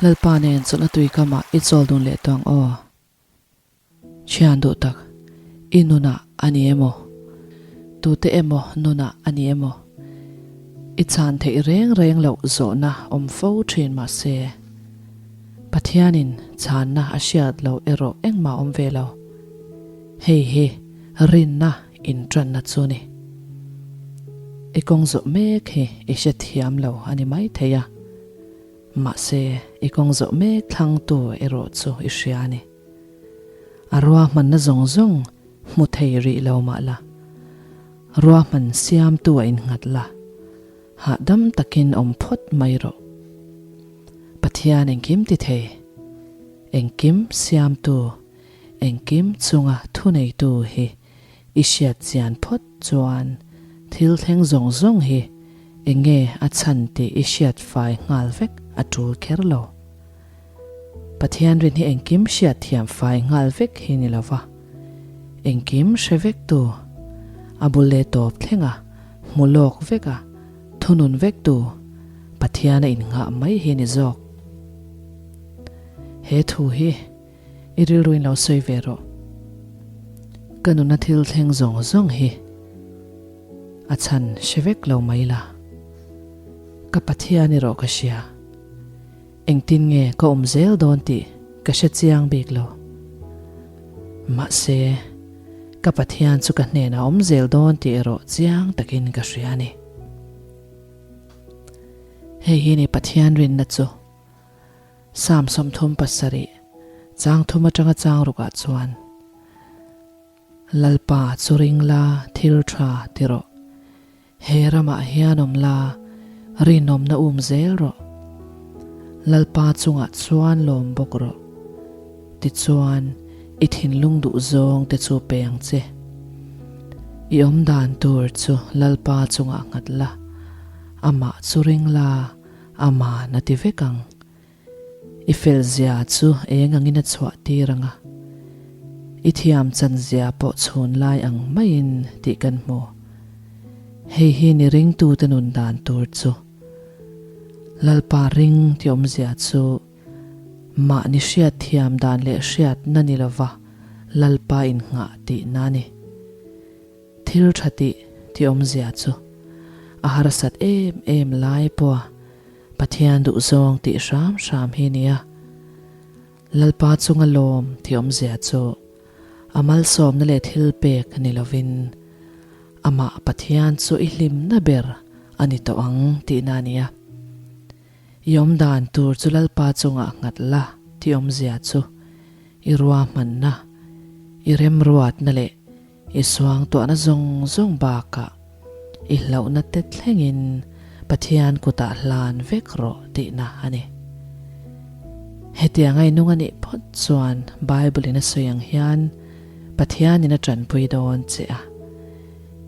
Lalpa nen chawlhna tui kamah i chawl dun leh tawh ang aw. Thian duh tak, i nunah a ni emaw? Tute emaw nunah a ni emaw? I chhan theih reng reng loh zawhna awm fo thin mahse, Pathianin chhanna a hriat loh erawh engmah awm ve lo. Hei hi rinna intanna chu ni. I kawng zawh mek hi i hrethiam lo a ni maithei a. Mahse, i kawng zawh mek thlangtu erawh chu i hria a ni. A ruahmanna zawng zawng hmu thei rih lo mah la, ruahman siamtu a innghat la, hahdam takin awm phawt mai rawh. Pathian engkim ti thei, engkim siamtu, engkim chunga thuneitu hi I hriat chian phawt chuan thil thleng zawng zawng hi enge a chhan tih i hriat fai nghal vek a tul kher lo. Pathian rin hi engkim hriat thiam fai nghal vek hi ni lova, engkim hre vek tu, a bul leh tawp thlenga hmu lawk vek a thunun vek tu Pathian a innghah mai hi ni zawk. He thu hi. I rilruin lo sawi ve rawh. Ka nuna thil thleng zawng zawng hi a chhan hre vek lo mai la. Ka Pathian erawh ka hria. Engtin nge ka awm zel dawn tih ka hre chiang bik lo. Mahse, ka Pathian chu ka hnenah awm zel dawn tih erawh chiang takin ka hria a ni. Hei hi ni Pathian rinna chu. Psalm 37, chang thum atanga chang rukah chuan, Lalpa chu ring la, thil tha ti rawh. He ramah hian awm la, rinawmna um zel rawh. Lalpa chungah chuan lawm bawk rawh. Tichuan, i thinlung duh zawng te chu pe ang che. I awm dan tur chu Lalpa chungah nghat la, amah chu ring la, Aman a ti vek ang. I fel zia chu eng angin a chhuah tir ang a, i thiam chan zia pawh chhun lai ang maiin tih kan hmu. Hei hi ni ringtute nun dan tur chu. Lalpa ring ti awmzia chu mahni hriat thiam dan leh hriatna ni lova Lalpa innghah tihna a ni. Thil tha tih ti awmzia chu a harsat em em lai pawha Pathian duhzawng tih hram hram hi nia. Lalpa chunga lawm ti awmzia chu a malsawmna leh thil pek ni lovin amah Pathian chu i hlimna ber a ni tawh ang tihna a nia. I awmdan tur chu Lalpa chungah nghat la ti awmzia chu i ruahmanna, i remruatna leh I suangtuahna zawng zawng bakah i hlauhna te thlengin Pathian kutah hlan vek rawh tihna a ni. Hetianga i nung a nih phawt chuan Bible-in a sawi ang hian Pathianin a tanpui dawn che a,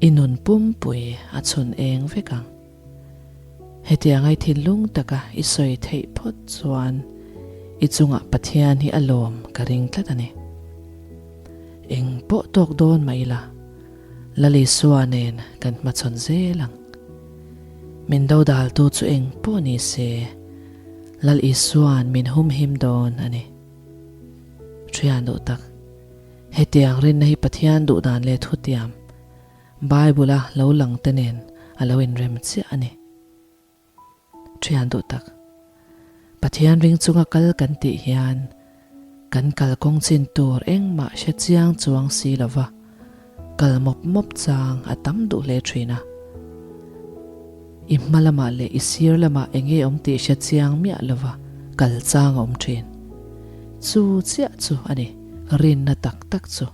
i nun pumpui a chhun eng vek ang. Hetianga i thinlung taka i sawi theih phawt chuan i chungah Pathian hi a lawm ka ring tlat a ni. Eng pawh tawk dawn mah ila, Lal Isua nen kan hmachhawn zel ang. Min dodaltu chu eng pawh ni se, Lal Isua'n min humhim dawn a ni. Thian duh tak, hetiang rinna hi Pathian duhdan leh thutiam, Bible-a lo lang te nen a lo inrem chiah a ni. Thian duh tak, Pathian ring chunga kal kan tih hian kan kalkawng chin tur engmah hre chiang chuang si lova kal mawp mawp chang a tam duh hle thin a. I hma lamah leh i sir lamah eng nge awm tih hre chiang miah lova kal chang a awm thin. Chu chiah chu a ni rinna tak tak chu.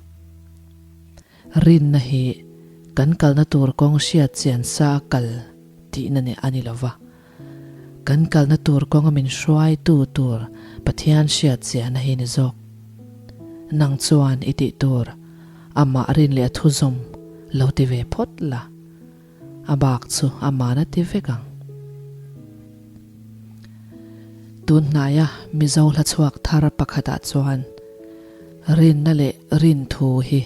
Rinna hi kan kalna tur kawng hriat chian sa a kal tihna nih a ni lo va. Kan kalna tur kawnga min hruaitu tur Pathian hriat chiahna hi ni zawk. Nang chuan i tih tur amah rin leh a thuzawm lo ti ve phawt la, a bak chu aman a ti vek ang. Tun hnaia Mizo hla chhuak thar pakhatah chuan rinna leh rin thu hi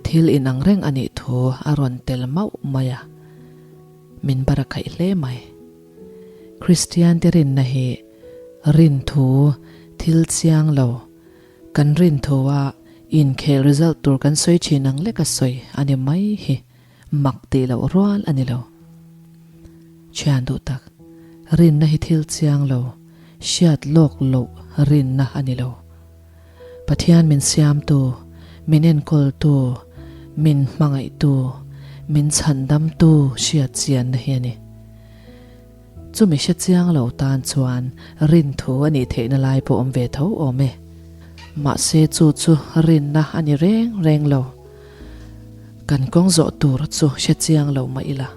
Thil inang reng a nih thu a rawn tel mauh mai a, min bar a khaih hle mai. Kristiante rinna hi Rinthu thil chiang lo. Kan rinthu a inkhel result tur kan sawi thin ang lek a sawi a ni mai hi mak tih loh rual a ni lo. Thian duh tak, rinna hi thil chiang lo, hriat lawk loh rinna a ni lo. Pathian min siamtu, min enkawltu, min hmangaihtu, min chhandamtu hriat chianna hi a ni. Chumi hre chiang lo tan chuan rinthu a nih theihna lai pawh awm ve tho awm e. Mahse chu chu rinna a ni reng reng lo. Kan kawng zawh tur chu hre chiang lo mah ila.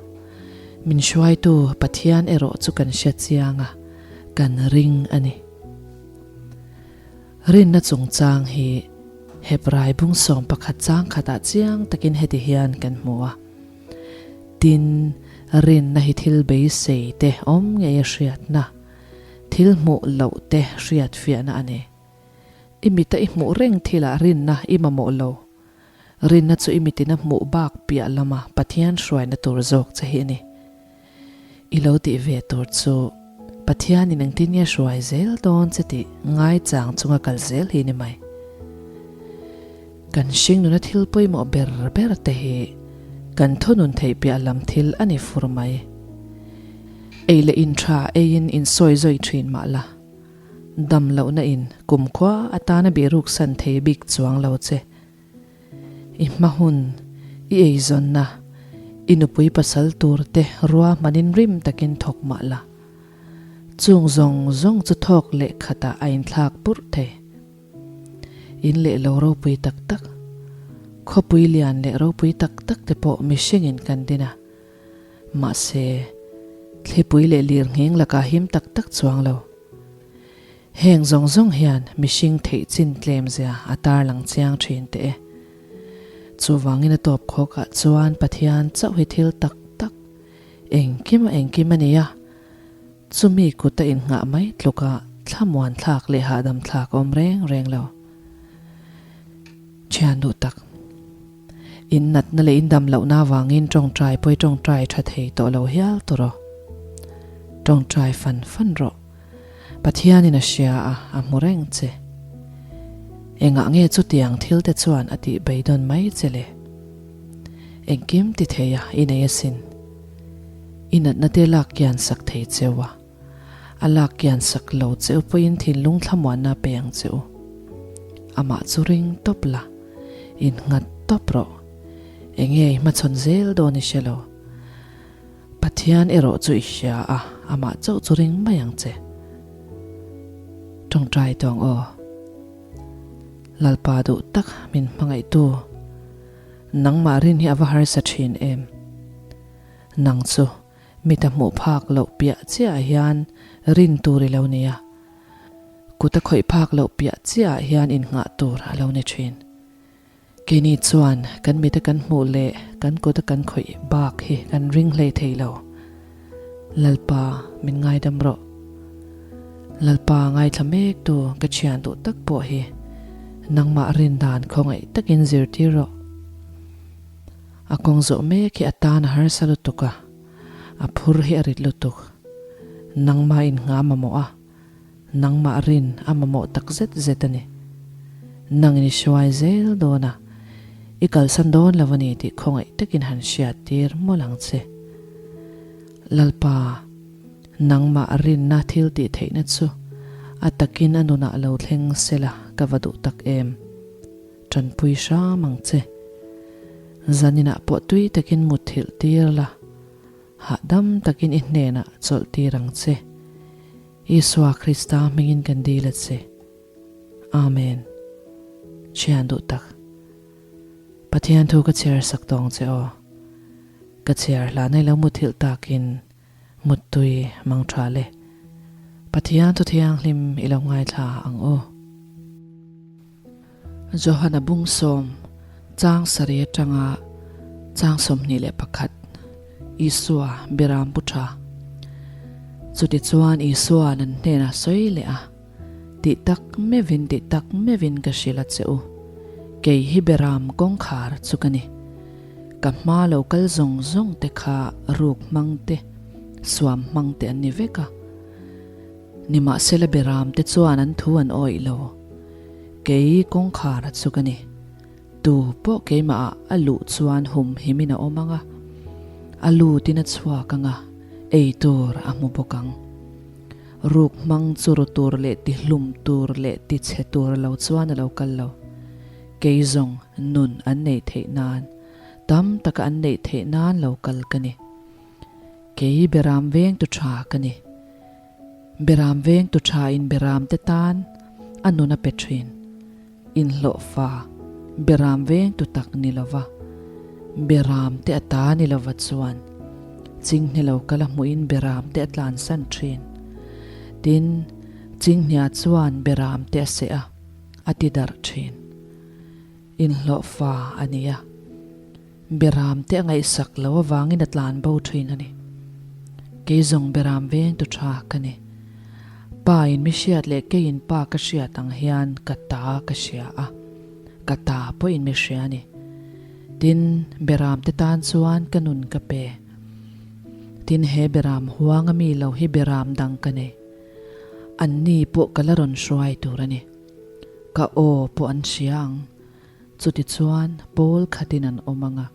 Min hruaitu Pathian erawh chu kan hre chiang a, kan ring a ni. Rinna chungchang hi Hebrai bung 11 chang khatah chiang takin heti hian kan hmu a. Tin, rinna hi thil beisei te awm ngei a hriatna, thil hmuh loh te hriatfiahna a ni. I mita i hmuh reng thilah rinna i mamawh lo. Rinna chu i mitin a hmuh bak piah lama Pathian hruaina tur zawk che hi a ni. I lo tih ve tur chu Pathianin engtin nge hruai zel dawn che tih ngaichang chunga kal zel hi ni mai. Kan hringnuna thil pawimawh ber ber te hi kan thunun theih piah lam thil a ni fur mai. Ei leh in tha eiin insawi zawi thin mah la, dam lohna in kumkhua atana bihruk san thei bik chuang lo che. I hma hun, i eizawnna, i nupui pasal tur te ruahmanin rim takin thawk mah la. Chung zawng zawng chu thawk leh khatah a inthlak purh thei. In leh lo ropui tak tak, khawpui lian leh ropui tak tak te pawh mihringin kan din a. Mahse, thlipui leh lirnghing lakah him tak tak chuang lo. Heng zawng zawng hian mihring theih chin tlem zia a tarlang chiang thin teh e. Chuvangin a tawp khawkah chuan Pathian chauh hi thil tak tak, engkim a engkim a ni a, chumi kut a innghah mai tluka thlamuan thlak leh hahdam thlak a awm reng reng lo. Thian duh tak. In natna leh in dam lohna avangin tawngtai pawi tawngtai tha thei tawh lo hial tawh rawh. Tawngtai fan fan rawh. Pathianin a hria a, a hmu reng che. Engah nge chutiang thil te chuan a tih beidawn mai che le? Engkim ti thei a i nei asin. I natna te lak kian sak thei cheu a. A lak kian sak lo cheu pawhin thinlung thlamuanna a pe ang che u. Amah chu ring tawp la, innghat tawp rawh. Enge i hmachhawn zel dawn i hre lo. Pathian erawh chu i hria a, amah chauh chu ring mai ang che. Tawngtai tawng aw. Lalpa duh tak min hmangaihtu, nangmah rin hi a va harsa thin em? Nang chu mita hmuh phak loh piah chiahah hian rin tur i lo ni a, kuta khawih phak loh piah chiahah hian innghah tur a lo ni thin. Keini chuan kan mita kan hmuh leh kan kuta kan khawih bak hi kan ring hlei thei lo. Lalpa min ngaidam rawh. Lalpa ngaithla mek tu ka thian duh tak pawh hi nangmah rin dan khawngaih takin zirtir rawh. A kawng zawh mek hi a tan a harsa lutuk a, a phur hi a rit lutuk. Nangmah inngah mamawh a. Nangmah rin a mamawh tak zet zet a ni. Nangin i hruai zel dawn a, i kalsan dawn lo a ni tih khawngaih takin han hriat tir mawlh ang che. Lalpa, nangmah rinna thil tih theihna chu a takin a nunah lo thleng sela ka va duh tak em. Tanpui hram ang che. Zaninah pawh tui takin mutthilh tir la. Hahdam takin i hnenah chawlh tir ang che. Isua Krista hmingin kan dil a che. Amen. Thian duh tak. Pathian thu ka chhiar sak tawng che aw. Ka chhiar hlanai lo muthilh takin muttui mang tha le. Pathian thu thianghlim i lo ngaithla ang aw. Johana bung sawm, chang sarih atanga chang 21, Isua Biram pu tha. Chutichuan Isua'n an hnenah sawi leh a, Tih tak meuhin, tih tak meuhin ka hrilh a che u, kei hi Biram kawngkhar chu ka ni. Ka hma lo kal zawng zawng te kha ruk hmang te, suam hmang te an ni vek a. Nimahsela beramte chuan an thu an awih lo. Kei kawngkhara chu ka ni. Tu pawh keimahah a luh chuan humhimin a awm ang a, a lutin a chhuak ang a, ei tur a hmu bawk ang. Ruk hmang chu ru tur leh ti hlum tur leh ti chhe tur lo chuan a lo kal lo. Kei zawng nun an neih theih nan, tam taka an neih theih nan lo kal ka ni. Kei beram veng tu tha ka ni. Beram veng tu tha in beram te tan a nun a pe thin. Inhlawhfa, beram veng tu tak ni lova, beram te a ta ni lova chuan chinghne lo kal a hmuhin beram te a tlansan thin. Tin, chinghnia chuan beram te a seh a, a ti darh thin. Inhlawhfa a ni a. Beram te a ngaihsak lo avangin a tlan bo thin a ni. Kei zawng beram veng tu tha ka ni. Pa in mi hriat leh keiin pa ka hriat ang hian ka ta ka hria a, ka ta pawhin mi hria a ni. Tin, beram te tan chuan ka nun ka pe. Tin, he beram huanga mi lo hi beram dang ka nei. Anni pawh ka la rawn hruai tur a ni. Ka aw pawh an hria ang. Chutichuan pawl khatin an awm ang a,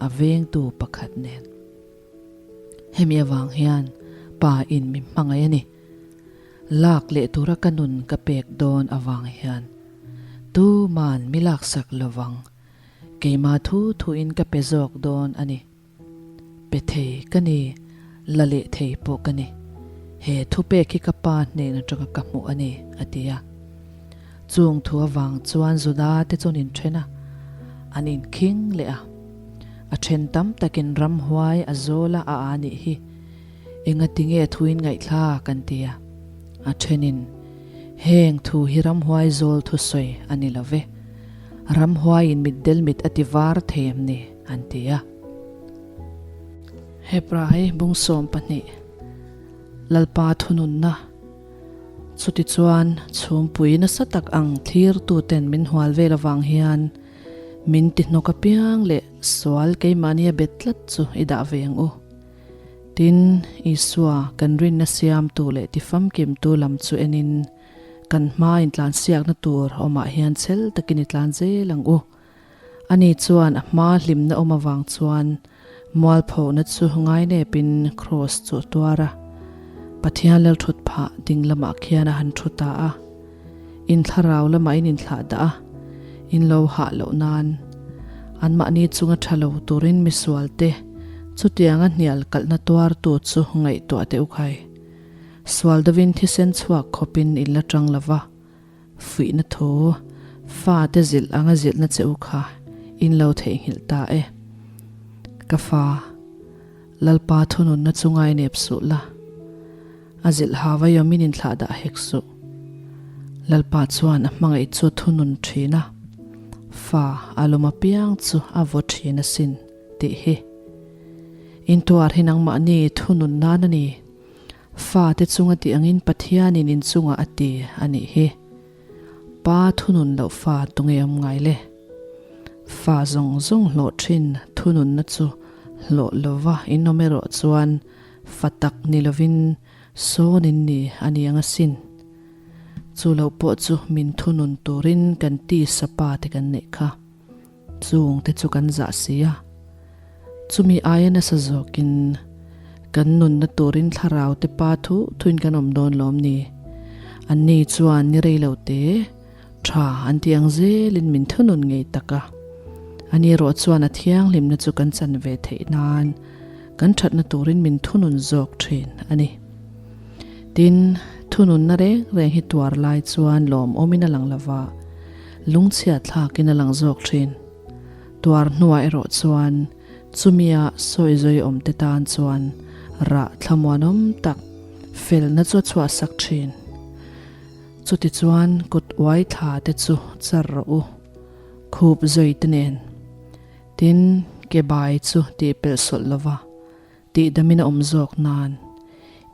a vengtu pakhat nen. Hemi avang hian pa in mi hmangaih a ni. Lak leh tura ka nun ka pek dawn avang hian tuman mi laksak lovang, keimah thu thuin ka pe zawk dawn a ni. Pe thei ka ni, la leh thei pawh ka ni. He thupek hi ka pa hnen atanga ka hmuh a ni, a ti a. Chung thu avang chuan Juda te chuan inthen a, an inkhing leh a. A then tam takin ramhuai a zawl a a a nih hi. Engatinge thuin ngaihthlak an ti a. A thenin, Heng thu hi ramhuai zawl thusawi a ni lo ve. Ramhuaiin mitdel mit a ti var thei em ni? an ti a. Hebrai bung 12 Lalpa thununna Chutichuan chhumpui nasa tak ang thlirtuten min hual vel avang hian min ti hnawk apiang leh sual keimahnia bet tlat chu i dah ve ang u. Tin, Isua kan rinna siamtu leh tifamkimtu lam chu enin kan hma intlansiakna tur awmah hian chhel takin i tlan zel ang u. Ani chuan a hma hlimna awm avang chuan mualphohna chu ngainepin kraws chu a tuar a. Pathian lalthut phah ding lamah khian a han thu ta a. In thlarau lamah in inthlah dah a, in lo hah loh nan anmahni chunga tha lo turin misualte chutianga hnial kalhna tuartu chu ngaihtuah teh u khai. Sual dovin thisen chhuak khawpin in la tang lo va. Fuihna thu, Fate zilh anga zilhna che u kha in lo theihnghilh ta e. Ka fa, Lalpa thununna chu ngainep suh la, a zilh ha vaiawm in inthlah dah hek suh. Lalpa chuan a hmangaih chu thunun thin a, fa a lawm apiang chu a vaw thin asin tih hi. Intuar hi nangmahni thunun nan a ni. Fate chunga tih angin Pathianin inchungah a ti a nih hi. Pa thunun loh fa tunge awm ngai le? Fa zawng zawng hlawh thin thununna chu hlawh lova in awm erawh chuan fa tak ni lovin sawn in ni a ni ang asin. Chu loh pawh chu min thunun turin kan tisa pa te kan neih kha. Chung te chu kan zah si a, chumi aia nasa zawkin kan nunna turin thlarau te pa thu thuin kan awm dawn lawm ni? Anni chuan ni rei lo te, tha an ti ang zelin min thunun ngei tak a. Ani erawh chuan a thianghlimna chu kan chan ve theih nan kan thatna turin min thunun zawk thin a ni. Tin, thununna reng reng hi tuar lai chuan lawmawmin a lang lova, lungchhiat thlakin a lang zawk thin. Tuar hnuah erawh chuan chumia sawi zawi awmte tan chuan rah thlamuanawm tak felna chu a chhuahsak thin. Chutichuan kut uai thla te chu char rawh u, khup zawi te nen. Tin, ke bai chu tih pelh sawlh lova. Tihdamin a awm zawk nan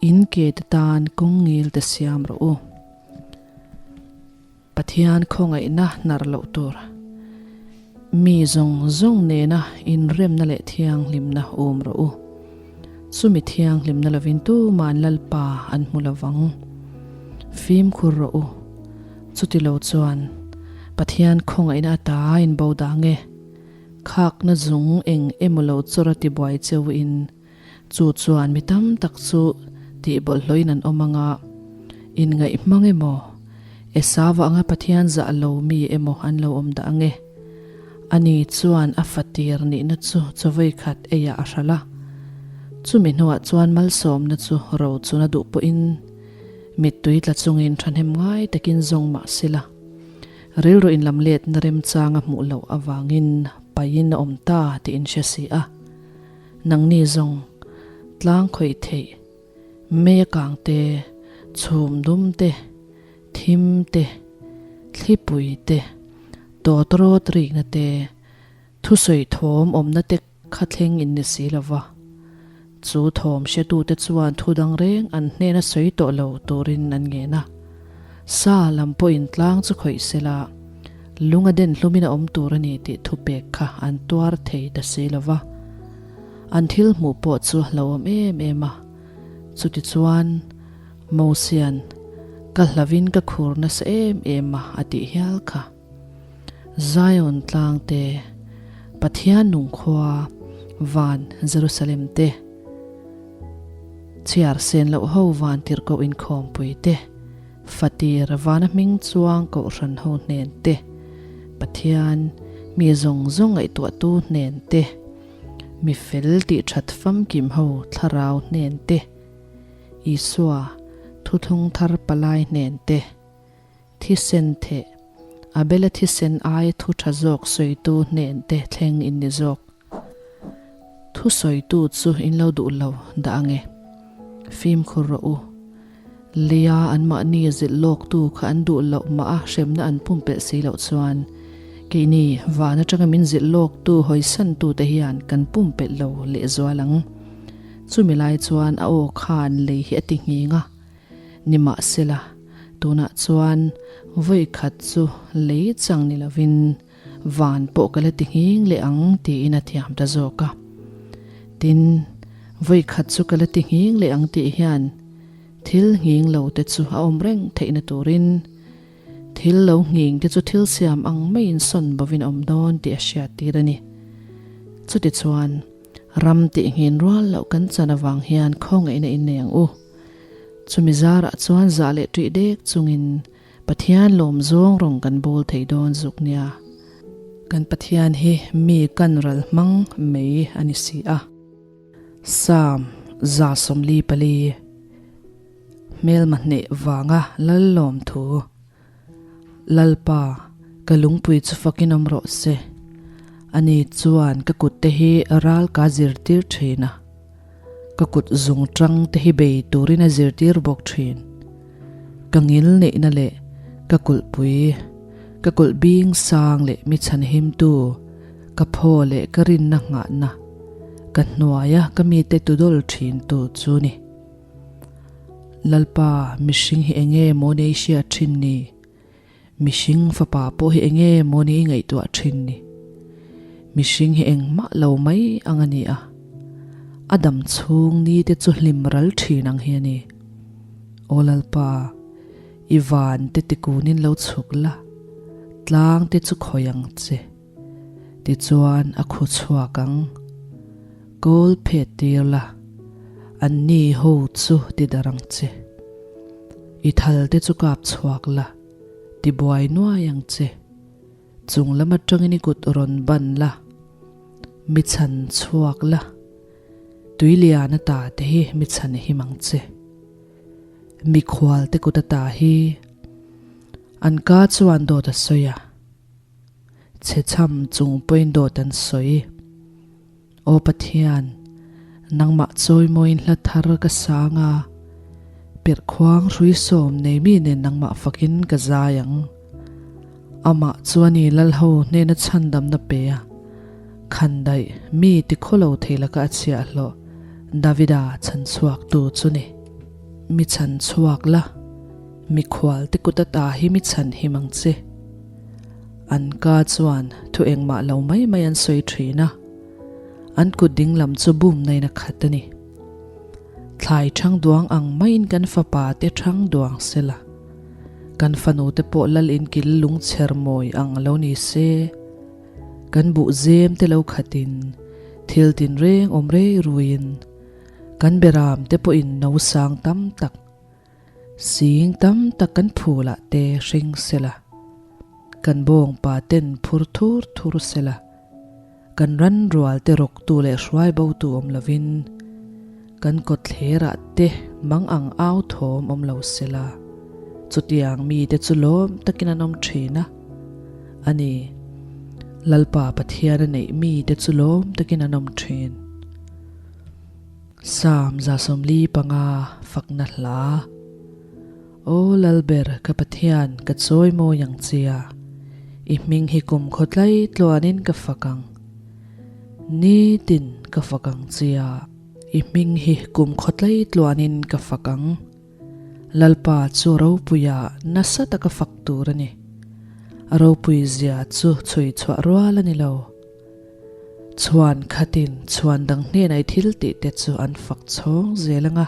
in ke te tan kawng ngil te siam rawh u. Pathian khawngaihna hnar loh tur mi zawng zawng nena inremna leh thianghlimna um rawh u. Chumi thianghlimna lovin tuman Lalpa an hmu lovang. Fimkhur rawh u. Chutilo chuan Pathian khawngaihna ata in bo dah nge? Khakna zung eng emaw lo chawr a tibuai cheu in chu chuan mi tam tak chu tih bawlhhlawhin an awm anga, inngaih hmang emaw, Esau anga Pathian zah lo mi emaw an lo awm dah ange. Ani chuan a fatir nihna chu chawei khat eiah a hralh a, chumi hnuah chuan malsawmna chu ro chuna duh pawhin mittui tla chungin thahnem ngai takin zawng mah sela. Rilru inlamletna remchang a hmuh loh avangin paihin a awm ta tih in hre si a. Nangni zawng tlang khawih theih, mei a kang te, chhum dum te, thim te, thlipui te, tawtrawt rikna te, thusawi thawm awmna te kha thleng in ni si lo va. Chu thawm hretute chuan thu dang reng an hnena sawi tawh lo turin an ngen a. Sa lam pawhin tlang chu khawih se la, lung a den hlumin a awm tur a ni tih thupek kha an tuar thei ta si lo va. An thil hmuh pawh chu a hlauhawm em em a. Chutichuan, Mosian, Ka hlavin ka khur nasa em em a, a tih hial kha. Zion tlang te, Pathian nung khua, van Jerusalem te, chhiar sen loh ho van tirhkoh inkhawmpui te, fatir vana hming chuang kohhran ho hnen te, Pathian mi zawng zawng ngaihtuahtu hnen te, mi fel tih that famkim ho thlarau hnen te, Isua thuthlung thar palai hnen te, Thisen theh, Abela thisen ai thu tha zawk sawitu hnen te thleng in ni zawk. Thu sawitu chu in lo duh lo dah ange. Fimkhur rawh u. Leia anmahni zilh lawktu kha an duh loh mah a hremna an pumpelh si loh chuan keini van atanga min zilh lawktu hawisantu te hian kan pumpelh lo lehzual ang. Chumi lai chuan a aw khan lei hi a ti nghing a. Nimahsela, tunah chuan vawi khat chu lei chang ni lovin van pawh ka la ti nghing leh ang tiin a thiam ta zawk a. Tin, vawi khat chu ka la ti nghing leh ang tih hian thil nghing lo te chu a awm reng theihna turin thil lo nghing te chu thil siam ang maiin sawn bovin a awm dawn tih a hriattir a ni. Chutichuan, ram tih nghin rual loh kan chan avang hian khawngaihna innei ang u. Chumi zarah chuan zah leh ṭih dek chungin Pathian lawm zawng rawng kan bawl thei dawn zuk nia. Kan Pathian hi mi kan ral hmang mai a ni si a. Psalm 144, Hmelma hneh vanga lal lawm thu. Lalpa, ka lungpui chu fakin awm rawh se. Ani chuan ka kutte hi ral ka zirtir thin a. Ka kut zung tang te hi bei turin a zirtir bawk thin. Ka ngil neihna leh ka kulhpui, ka kulh bing sang leh mi chhanhimtu, ka phaw leh ka rinna nghahna, ka hnuaia ka mite tudawl thintu chu ni. Lalpa, mihring hi enge maw ni i hriat thin ni? Mihring fapa pawh hi enge maw ni i ngaihtuah thin ni? Mihring hi engmah lo mai ang a ni a, a dam chhung ni te chu hlim ral thin ang hi a ni. Aw Lalpa, i van te tikunin lo chhuk la, tlang te chu khawi ang che. Tichuan a khu chhuak ang. Kawl phet tir la, anni ho chu ti darh ang che. I thal te chu kap chhuak la, ti buai nuai ang che. Chung lam atangin i kut rawn ban la, mi chhan chhuak la, tui lian ata te hi mi chhan him ang che. Mikhual te kut ata hi an ka chuan dawt a sawi a. Chhe chham chung pawhin dawt an sawi. Aw Pathian, nangmah chawimawiin hla thar ka sang a, perhkhuang hrui sawm nei mi nen nangmah fakin ka zai ang. Amah chu a ni Lalho hnena chhandamna pe a, khandaih mi tikhawlo thei laka a chhiahhlawh Davida chhanchhuaktu chu ni. Mi chhanchhuak la, mikhual te kut ata hi mi chhanhim ang che. An ka chuan thu engmah lo mai mai an sawi thin a, an kut ding lam chu bum nain a khat a ni. Thlai thang duang ang maiin kan fapa te thang duang se la. Kan fanute pawh lal in kil lungchher mawi ang lo ni se. Kan buh zem te lo khatin thil tinreng awm rei ruiin kan beram te pawhin no sang tam tak, sing tam tak kan phulah te hring sela, kan bawngpa ten phur thur thur sela, kan ran rual te rawktu leh hruai botu awm lovin kan kawtthlerah te mang ang au thawm awm lo sela, chutiang mite chu lawm takin an awm thin a, a ni. Lalpa Pathian a neih mite chu lawm takin an awm thin. Psalm 75 fakna hla. Aw Lalber ka Pathian ka chawi mawi ang che a, i hming hi kum khaw tlai tluanin ka fak ang. Nitin ka fak ang che a, i hming hi kum khaw tlai tluanin ka fak ang. Lalpa chu ropuia nasa taka fak tur a ni. A ropui zia chu chhui chhuah rual a ni lo. Chhuan khatin chhuan dang hnenah i thil tih te chu an fak chhawng zel ang a.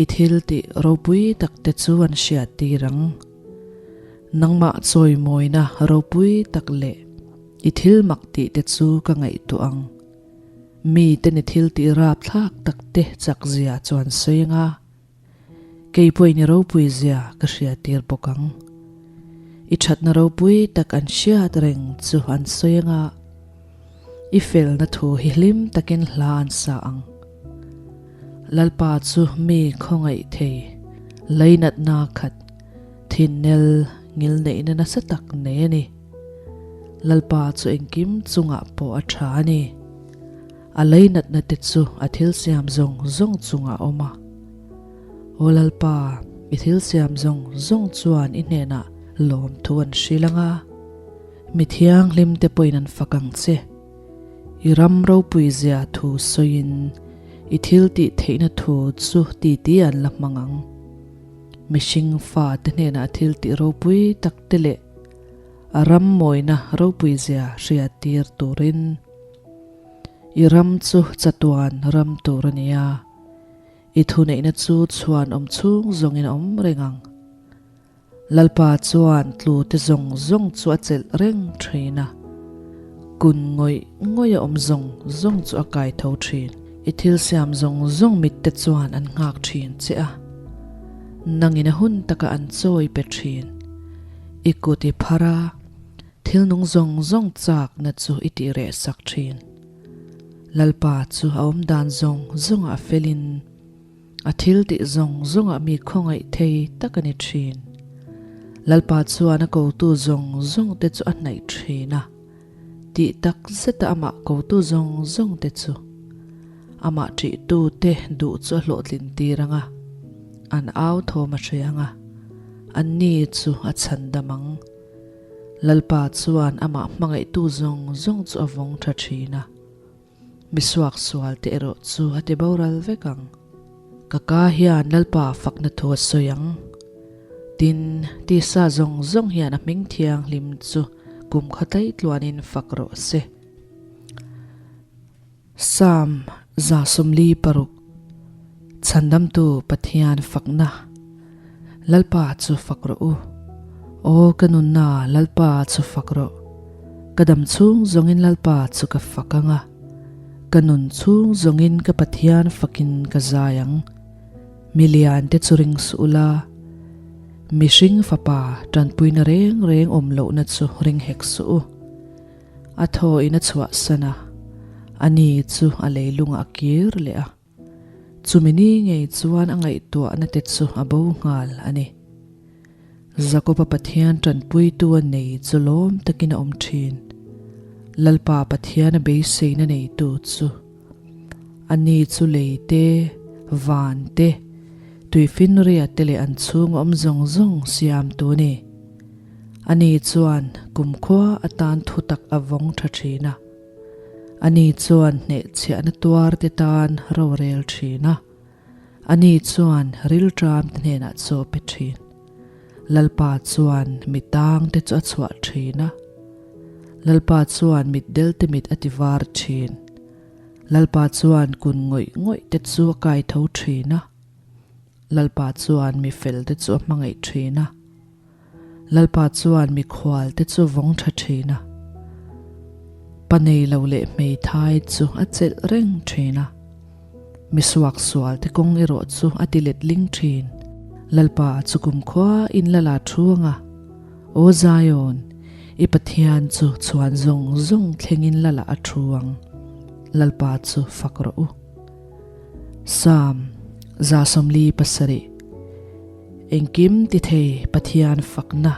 I thil tih ropui tak te chu an hriat tir ang. Nangmah chawimawina ropui tak leh i thil mak tih te chu ka ngaihtuah ang. Mi ten i thil tih rapthlak tak te chak zia chu an sawi ang a, kei pawhin i ropui zia ka hriat tir bawk ang. I thatna ropui tak an hriat reng chu an sawi ang a, I felna thu hi hlim takin hla an sa ang. Lalpa chu mi khawngaih thei, leinatna khat, thinnel ngilneihna nasa tak nei a ni. Lalpa chu engkim chungah pawh a tha a ni. A leinatna te chu a thil siam zawng zawng chungah a awm a. Aw Lalpa, i thil siam zawng zawng chuan i hnenah lawmthu an hrilh ang a. Mi thianghlim te pawhin an fak ang che. I ram ropui zia thu sawiin i thil tih theihna thu chu titi an la hmang ang. Mihring fa te hnenah thil tih ropui tak te leh a ram mawina ropui zia hriat tir turin i ram chu chatuan ram tur a ni a, i thuneihna chu chhuan awm chhung zawngin a awm reng ang. Lalpa chuan tlu te zawng zawng chu a chelh reng thin a, kun ngawih ngawih a awm zawng zawng chu a kai tho thin. I thil siam zawng zawng mit te chuan an nghak thin che a, nangin a hun taka an chawi pe thin. I kut i phar a, thil nung zawng zawng chakna chu i tih reh sak thin. Lalpa chu a awm dan zawng zawngah a felin, A thil tih zawng zawngah mi khawngaih thei tak a ni thin. Lalpa chuan a kotu zawng zawng te chu a hnaih thin a, tih tak zeta amah kotu zawng zawng te chu amah ṭihtu te duh chu a hlawhtlin tir ang a, an au thawm a hre ang a, anni chu a chhandam ang. Lalpa chuan amah hmangaihtu zawng zawng chu a vawng ṭha thin a. Mi suaksual te erawh chu a ti boral vek ang. Ka ka hian Lalpa fakna thu a sawi ang. Tin, tisa zawng zawng hian a hming thianghlim chu kum kha tlaih tluanin fak rawh se. Psalm 46, Chhandamtu Pathian fakna, Lalpa chu fak rawh u. Aw ka nunna Lalpa chu fak rawh. Ka dam chhung zawngin Lalpa chu ka fak ang a, ka nun chhung zawngin ka Pathian fakin ka zai ang. Mi lian te chu ring suh ula, mihring fapa tanpuina reng reng awm lohna chu ring hek suh u. A thaw in a chhuahsan a, a ni chu a leilungah a kir leh a. Chumi ni ngei chuan a ngaihtuahna te chu a bo nghal a ni. Jakoba Pathian tanpuitu a nei chu lawm takin a awm thin. Lalpa Pathian a beiseina neitu chu a ni chu lei te, van te, tuifinria te leh an chhung awm zawng zawng siamtu a ni. Ani chuan kumkhua atan thutak a vawng tha thin a. Ani chuan hnehchhiahna tuar te tan rorel thin a, ani chuan rilṭam te hnenah chaw pe thin. Lalpa chuan mi tang te chu a chhuah thin a, Lalpa chuan mitdel te mit a ti var thin. Lalpa chuan kun ngawih ngawih te chu a kai tho thin a, Lalpa chuan mi fel te chu a hmangaih thin a. Lalpa chuan mikhual te chu vawng tha thin a, pa nei lo leh hmeithai chu a chelh reng thin a. Misuak sual te kawng erawh chu a ti let ling thin. Lalpa chu kumkhua in la la thu anga, Aw Zion, i Pathian chu chhuan zawng zawng thlengin la la a thu ang. Lalpa chu fak rawh u. Psalm 147 Engkim ti thei Pathian fakna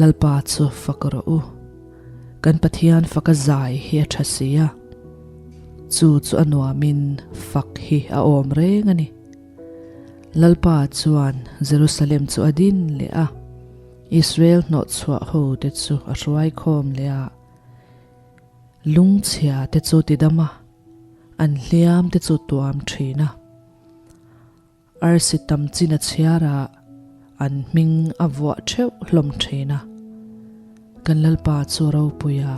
Lalpa chu fak rawh u. Kan Pathian faka zai hi a tha si a, chu chu a nuamin fak hi a awm reng a ni. Lalpa chuan Jerusalem chu a din leh a, Israel hnawhchhuah ho te chu a hruai khawm leh a, lungchhia te chu tidam a, an hliam te chu tuam thin a. Arsi tam chin a chhiar a, an hming a vuah theuh hlawm thin a. Kan Lalpa chu ropui a,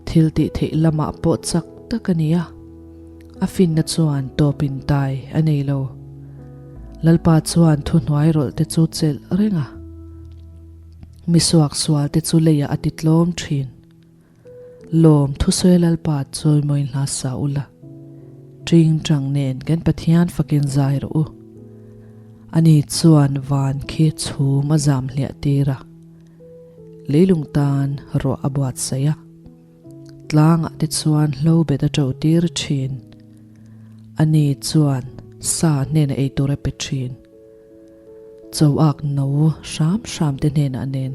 thil tih theih lamah pawh chak tak a ni a, a finna chuan tawp in tai a nei lo. Lalpa chuan thuhnuai rawlh te chu chelh reng a, mi suaksual te chu leiah a ti tlawm thin. Lawm thusawi Lalpa chawimawi hla sa ula, ṭing ṭang nen kan Pathian fakin zai rawh u. Ani chuan van khi chhum a zam hliah tir a, leilung tan ruah a buatsaih a, tlangah te chuan hlo bet a ṭo tir ṭhin. Ani chuan sa hnenah ei tur a pe ṭhin, choak no hram hram te hnenah nen.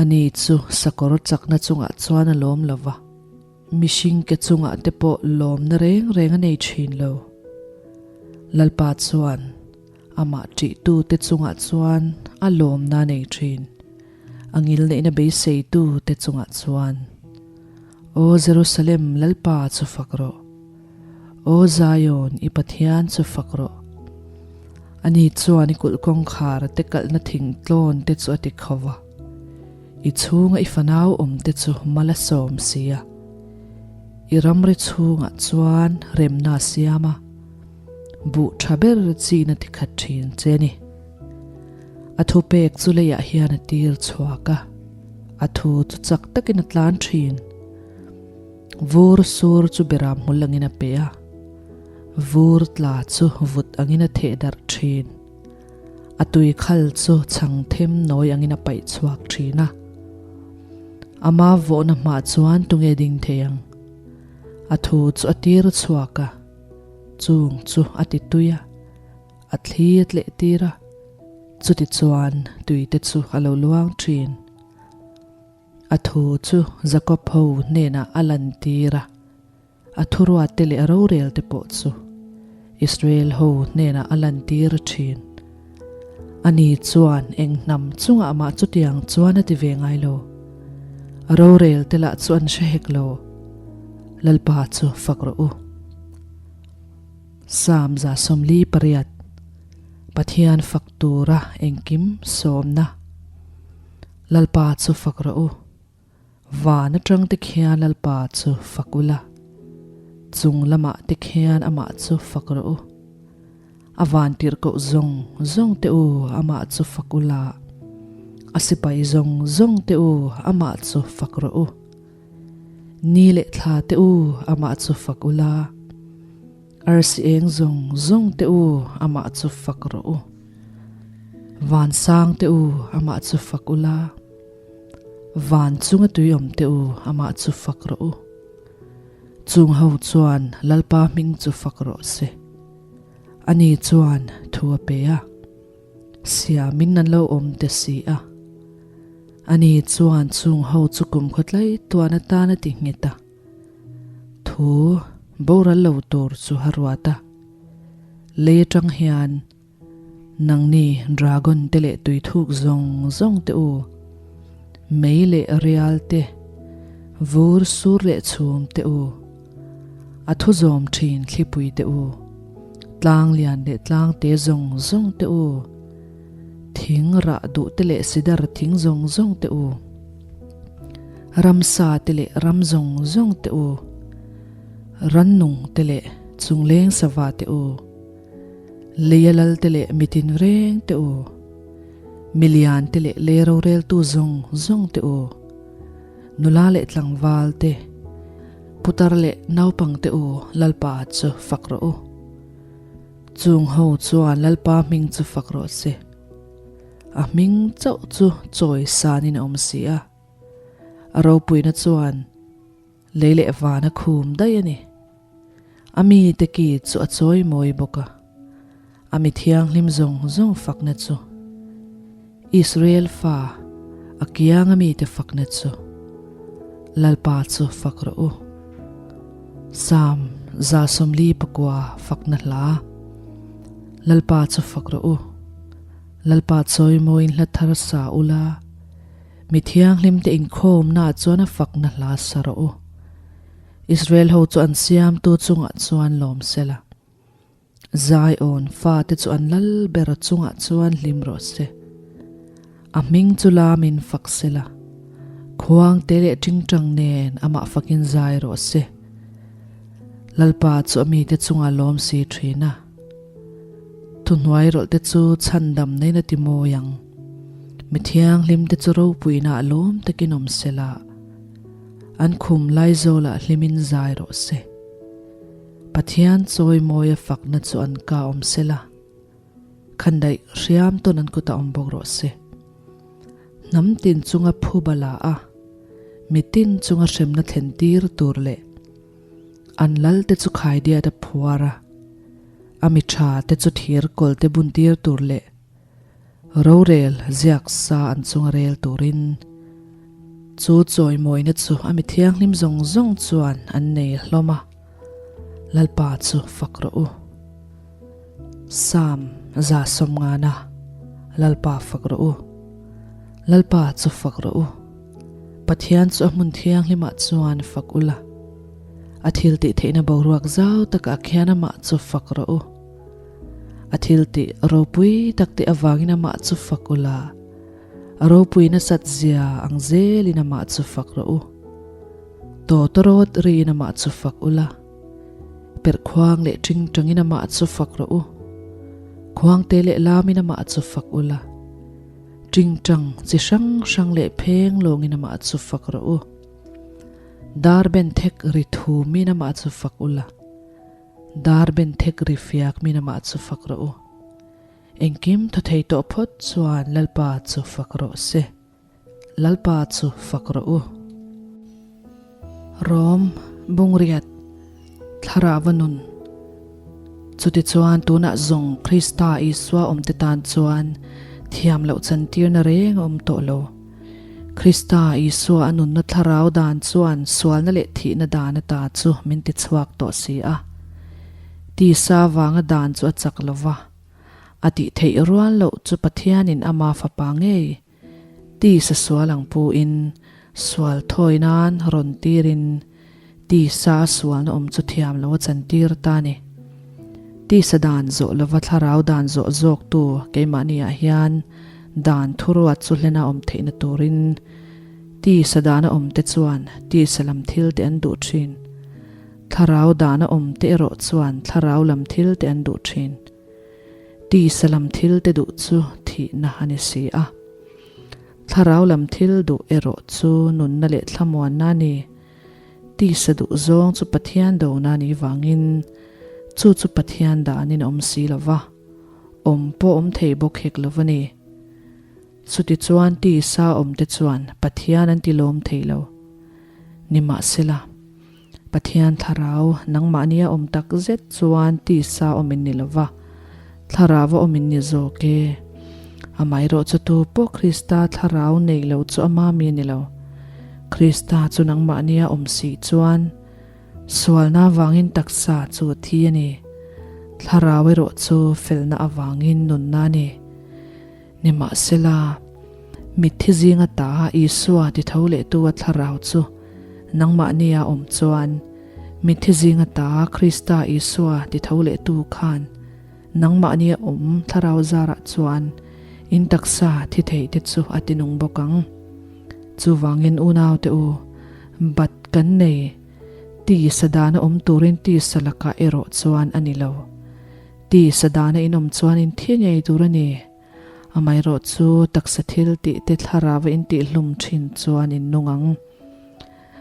Ani chu sakawr chakna chungah chuan a lawm lo va, mihring ke chungah te pawh lawmna reng reng a nei thin lo. Lalpa chuan amah ṭihtute chungah chuan a lawmna a nei thin, a ngilneihna beiseitute chungah chuan. Aw Jerusalem, Lalpa chu fak rawh! Aw Zion, i Pathian chu fak rawh! Ani chuan i kulh kawngkhar te kalhna thingtlawn te chu a ti kho va, i chhunga i fanau awm te chu mal a sawm si a. I ramri chhungah chuan remna a siam a, buh tha ber chin a ti khat thin che a ni. A thupek chu leiah hian a tir chhuak a, a thu chu chak takin a tlan thin. Vur sur chu beram hmul angin a pe a. Vur tla chu vut angin a theh darh thin. A tui khal chu chhang them nawi angin a paih chhuak thin a. Ama vawhna hmah chuan tunge ding thei ang? A thu chu a tir chhuak a, chung chu a ti tui a, a thli a tleh tir a, chutichuan tuite chu a lo luang thin. A thu chu Jakob ho hnenah a lantir a. A thuruatte leh a rorelte pawh chu Israel ho hnenah a lantir thin. Ani chuan eng hnam chungah mah chutiang chuan a ti ve ngai lo. A rorelte lah chu an hre hek lo. Lalpa chu fak rawh u. Psalm 148, Pathian fak tura engkim sawmna. Lalpa chu fak rawh u. Van atang te khian Lalpa chu fak ula, chung lamah te khian amah chu fak rawh u. A van tirhkoh zawng zawng te u amah chu fak ula, a sipai zawng zawng te u amah chu fak rawh u. Ni leh thla te u amah chu fak ula, arsi eng zawng zawng te u amah chu fak rawh u. Van sang te u amah chu fak ula. Van chunga tui awm teh u, amah chu fak rawh u. Chung ho chuan Lalpa hming chu fak rawh se. Ani chuan thu a pe a, siamin an lo awm te si a. Ani chuan chung ho chu kumkhaw tlai tuan atan a ti nghet a. Thu boral lo tur chu a ruat a. Lei atang hian Nangni dragon te leh tuithuk zawng zawng te u, mei leh rial te, vur sur leh chhum te u, a thu zawm thin thlipui te u, tlang lian leh tlang te zawng zawng te u, thing rah duh te leh sidar thing zawng zawng te u, ramsa te leh ram zawng zawng te u, rannung te leh chungleng sava te u. Leia lal te leh mitin reng te u. Milian te leh lei roreltu zawng zawng te u, nula leh tlangval te, putar leh naupang te u Lalpa chu fak rawh u. Chung ho chuan Lalpa hming chu fak rawh se. A hming chauh chu chawi sanin a awm si a. A ropuina chuan lei leh van a khum daih a ni. A mite ki chu a chawi mawi bawk a, a mi thianghlim zawng zawng fakna chu, Israel fa a kianga mite fakna chu, Lalpa chu fak rawh u. Salm 149 fakna hla, Lalpa chu fak rawh u, Lalpa chawi mawiin hla thar sa ula, Mi thianghlimte inkhawmnaah chuan a fakna hla sa rawh u. Israel ho chu an siamtu chungah chuan lawm sela. Zion fate chu an lal ber chungah chuan hlim rawh se. A hming chu lamin fak sela. Khuangte leh tingtang nen amah fakin zai rawh se. Lalpa chu a mite chungah lawm si thin a. Thuhnuai rawlhte chu chhandam neiin a ti mawi ang. Mi thianghlimte chu ropuina a lawm takin awm sela. An khum Laizawlah hlimin zai rawh se. Pathian chawimawia fakna chu an ka awm sela. Khandaih hriam tawn an kutah awm bawk rawh se. Hnam tin chunga phuba la a, mitin chunga hremna thlen tir tur leh an lalte chu khaidiat a phuar a, a mi tha te chu thir kawl te bun tir tur leh rorel ziak sa an chunga rel turin chu chawimawina chu a mi thianghlim zawng zawng chuan an nei hlawm a, Lalpa chu fak rawh u. Salm 150 Lalpa fak rawh u. Lalpa chu fak rawh u. Pathian chu a hmun thianghlimah chuan fak ula, a thil tih theihna boruak zau takah khian amah chu fak rawh u. A thil tih ropui tak te avangin amah chu fak ula, a ropui nasat zia ang zelin amah chu fak rawh u. Tawtawrawt riin amah chu fak ula, perhkhuang leh tingtangin amah chu fak rawh u. Khuangte leh lamin amah chu fak ula. Tingtang chi hrang hrang leh pheng lawngin amah chu fak rawh u. Dar ben thek ri thumin amah chu fak ula. Dar ben thek ri fiak min amah chu fak rawh u. Engkim thaw thei tawh phawt chuan Lalpa chu fak rawh se. Lalpa chu fak rawh u. Rom, Bungriat, Thlarauva nun. Chutichuan tunah zawng Krista Isua awmte tan chuan thiam loh chantirna reng a awm tawh lo. Krista Isua a nunna thlarau dan chuan sualna leh thihna dan ata chu min tichhuak tawh si a. Tisa vanga dan chu a chak lo va, a tih theih rual loh chu Pathianin ama fapa ngei Tisa sual ang pu in sual thawi nan rawn tir in tisa a sualna awm chu thiam lo a chan tir ta ni. Tisa dan zawh lova thlarau dan zawh zawk tu keimahni ah hian dan thuruat chu hlena awm theihna turin tisa dana awm te chuan tisa lam thil te an duh thin. Thlarau dana awm te erawh chuan thlarau lam thil te an duh thin. Tisa lam thil te duh chu thihna a ni si a. Thlarau lam thil duh erawh chu nunna leh thlamuanna a ni. Tisa duh zawng chu Pathian dona a nih vangin chu chu Pathian danin a awm si lo va, awm pawh awm thei bawk hek lo va ni. Chutichuan tisa awmte chuan Pathian an tilawm thei lo. Nimahsela. Pathian thlarau nangmahnia awm tak zet chuan tisa awm in ni lova, thlarau a awm in ni zawk e. Amaherawh chu tu pawh Krista thlarau nei lo chu ama mi a ni lo. Krista chu nangmahnia awm si chuan sualna avangin taksa chu a thi a ni. Thlarau erawh chu felna avangin nunna a ni. Nimahsela, mitthi zinga ta Isua ti tho lehtu a thlarau chu nangmahnia awm chuan, mitthi zinga ta Krista Isua ti tho lehtu khan nangmahnia awm thlarau zarah chuan in taksa thi thei te chu a ti nung bawk ang. Chuvangin unaute u, bat kan nei, tisa dana awm turin tisa lakah erawh chuan a ni lo. Tisa dana in awm chuan in thi ngei tur a ni. Amaherawhchu, taksa thil tih te thlarau a intihhlum thin chuan in nung ang.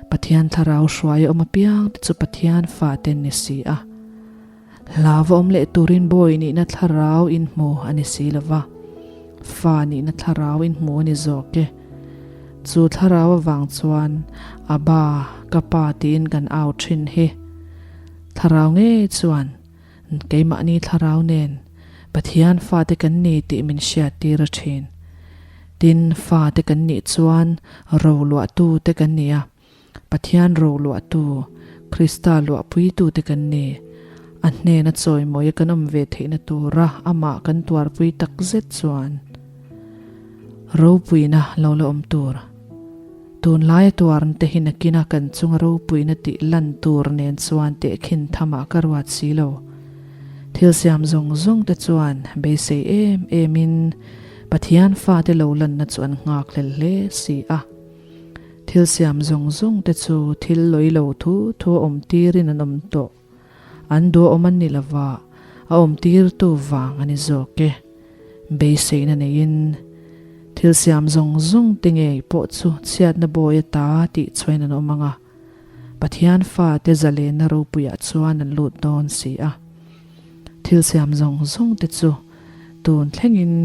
Pathian thlarau hruai a awm apiang te chu Pathian fate an ni si a. Hlau a awm leh turin bawi nihna thlarau in hmu a ni si lo va, fa nihna thlarau in hmu a ni zawk e. Chu thlarau avang chuan Abba, ka pa tiin kan au thin hi. Thlarau ngei chuan keimahni thlarau nen Pathian fate kan ni tih min hriattir a thin. Tin, fate kan nih chuan roluahtu te kan ni a. Pathian roluahtu, Krista luahpuitute kan ni. A hnena chawimawia kan awm ve theihna tura amah kan tuarpui takzet chuan ropuina lo la awm tur. Tunlaia tuarna te hi nakina kan chunga ropuina tih lan tur nen chuan tehkhin thamah ka ruat si lo. Thil siam zawng zawng te chuan beisei em emin Pathian fate lo lanna chu an nghakhlel hle si a. Thil siam zawng zawng te chu thil lawi lo thu thu a awm tirin an awm tawh. An duh a awm an ni lova, a awm tirtu vang a ni zawk e. Beiseina neiin thil siam zawng zawng te ngei pawh chu chhiatna bawi ata tih chhuain an awm ang a, Pathian fate zalenna ropuiah chuan an lut dawn si a. Thil siam zawng zawng te chu tun thlengin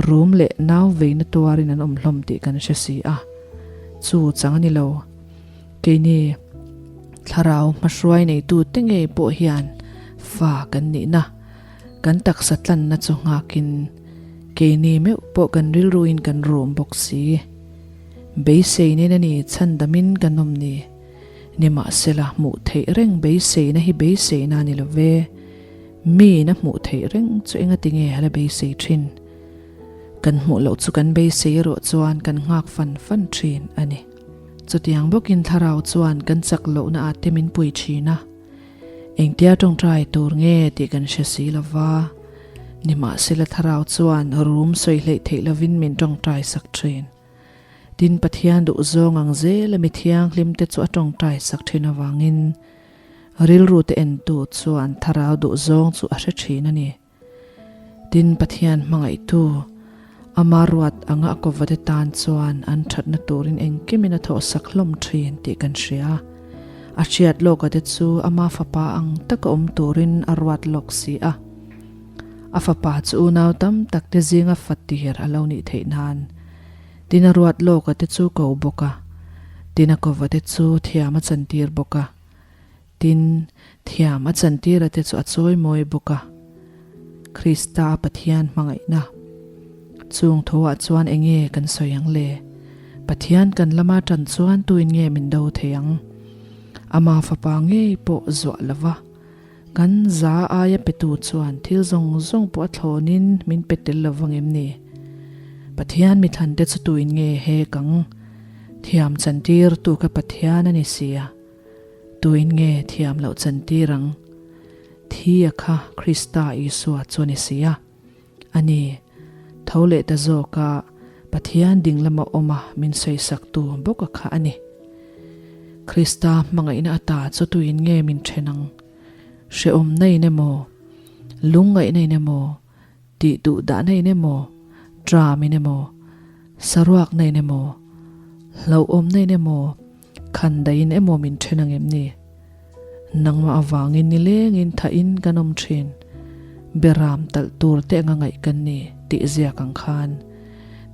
rum leh nau veina tuarin an awm hlawm tih kan hre si a. Chu chang a ni lo. Keini thlarau hmahruai neitu te ngei pawh hian fa kan nihna, kan taksa tlanna chu nghakin keini meuh pawh kan rilruin kan rum bawk si. Beiseinin a ni chhandamin kan awm ni. Nimahsela, hmuh theih reng beiseina hi beiseina a ni lo ve. Miin a hmuh theih reng chu engati nge a la beisei thin? Kan hmuh loh chu kan beisei erawh chuan kan nghak fan fan thin a ni. Chutiang bawkin thlarau chuan kan chak lohna ah te min pui thin a. Engtia tawngtai tur nge tih kan hre si lo va. Nimahsela thlarau chuan rum sawi hleih theih lovin min tawngtai sak thin. Tin, Pathian duhzawng ang zela mi thianghlimte chu a tawngtai sak thin avangin rilru te entu chuan thlarau duhzawng chu a hre thin a ni. Tin, Pathian hmangaihtu, ama ruat anga a kawvate tan chuan an thatna turin engkimin a thawhsak hlawm thin tih kan hria. A hriat lawka te chu ama fapa ang taka awm turin a ruat lawk si a. A fapa chu unau tam tak te zinga fatir a lo nih theih nan Tin a ruat lawka te chu ko bawk a, tin a kova te chu thiam a chantir bawk a, tin thiam a chantira te chu a chawi mawi bawk a. Krista a Pathian hmangaihna chung thuah chuan enge kan sawi ang le? Pathian kan lama tan chuan tuin nge min do thei ang? Ama fapa ngei pawh zuah lova. Kan za aia petu chuan thil zawng zawng pawh a thlawnin min pe tel lo vang em ni? Pathian mithlante chu tuin nge he kang thiam chantir tu kha Pathian a ni sia, tuin nge thiam loh chantir ang? Thi a kha Krista Isua chu a ni sia. A ni, tho leh ta zawka Pathian ding lama awma min sawisaktu bawka kha a ni. Krista hmangaihna ata chu tuin nge min then ang? Hrehawmna in emaw, lungngaihna in emaw, tih duh dahna in emaw, tram in emaw, saruakna in emaw, hlauhawmna in emaw, khandaiin emaw min then ang em ni? Nangmah avangin nilengin thahin kan awm thin. Beram talh tur te anga ngaih kan ni tih ziak ang khan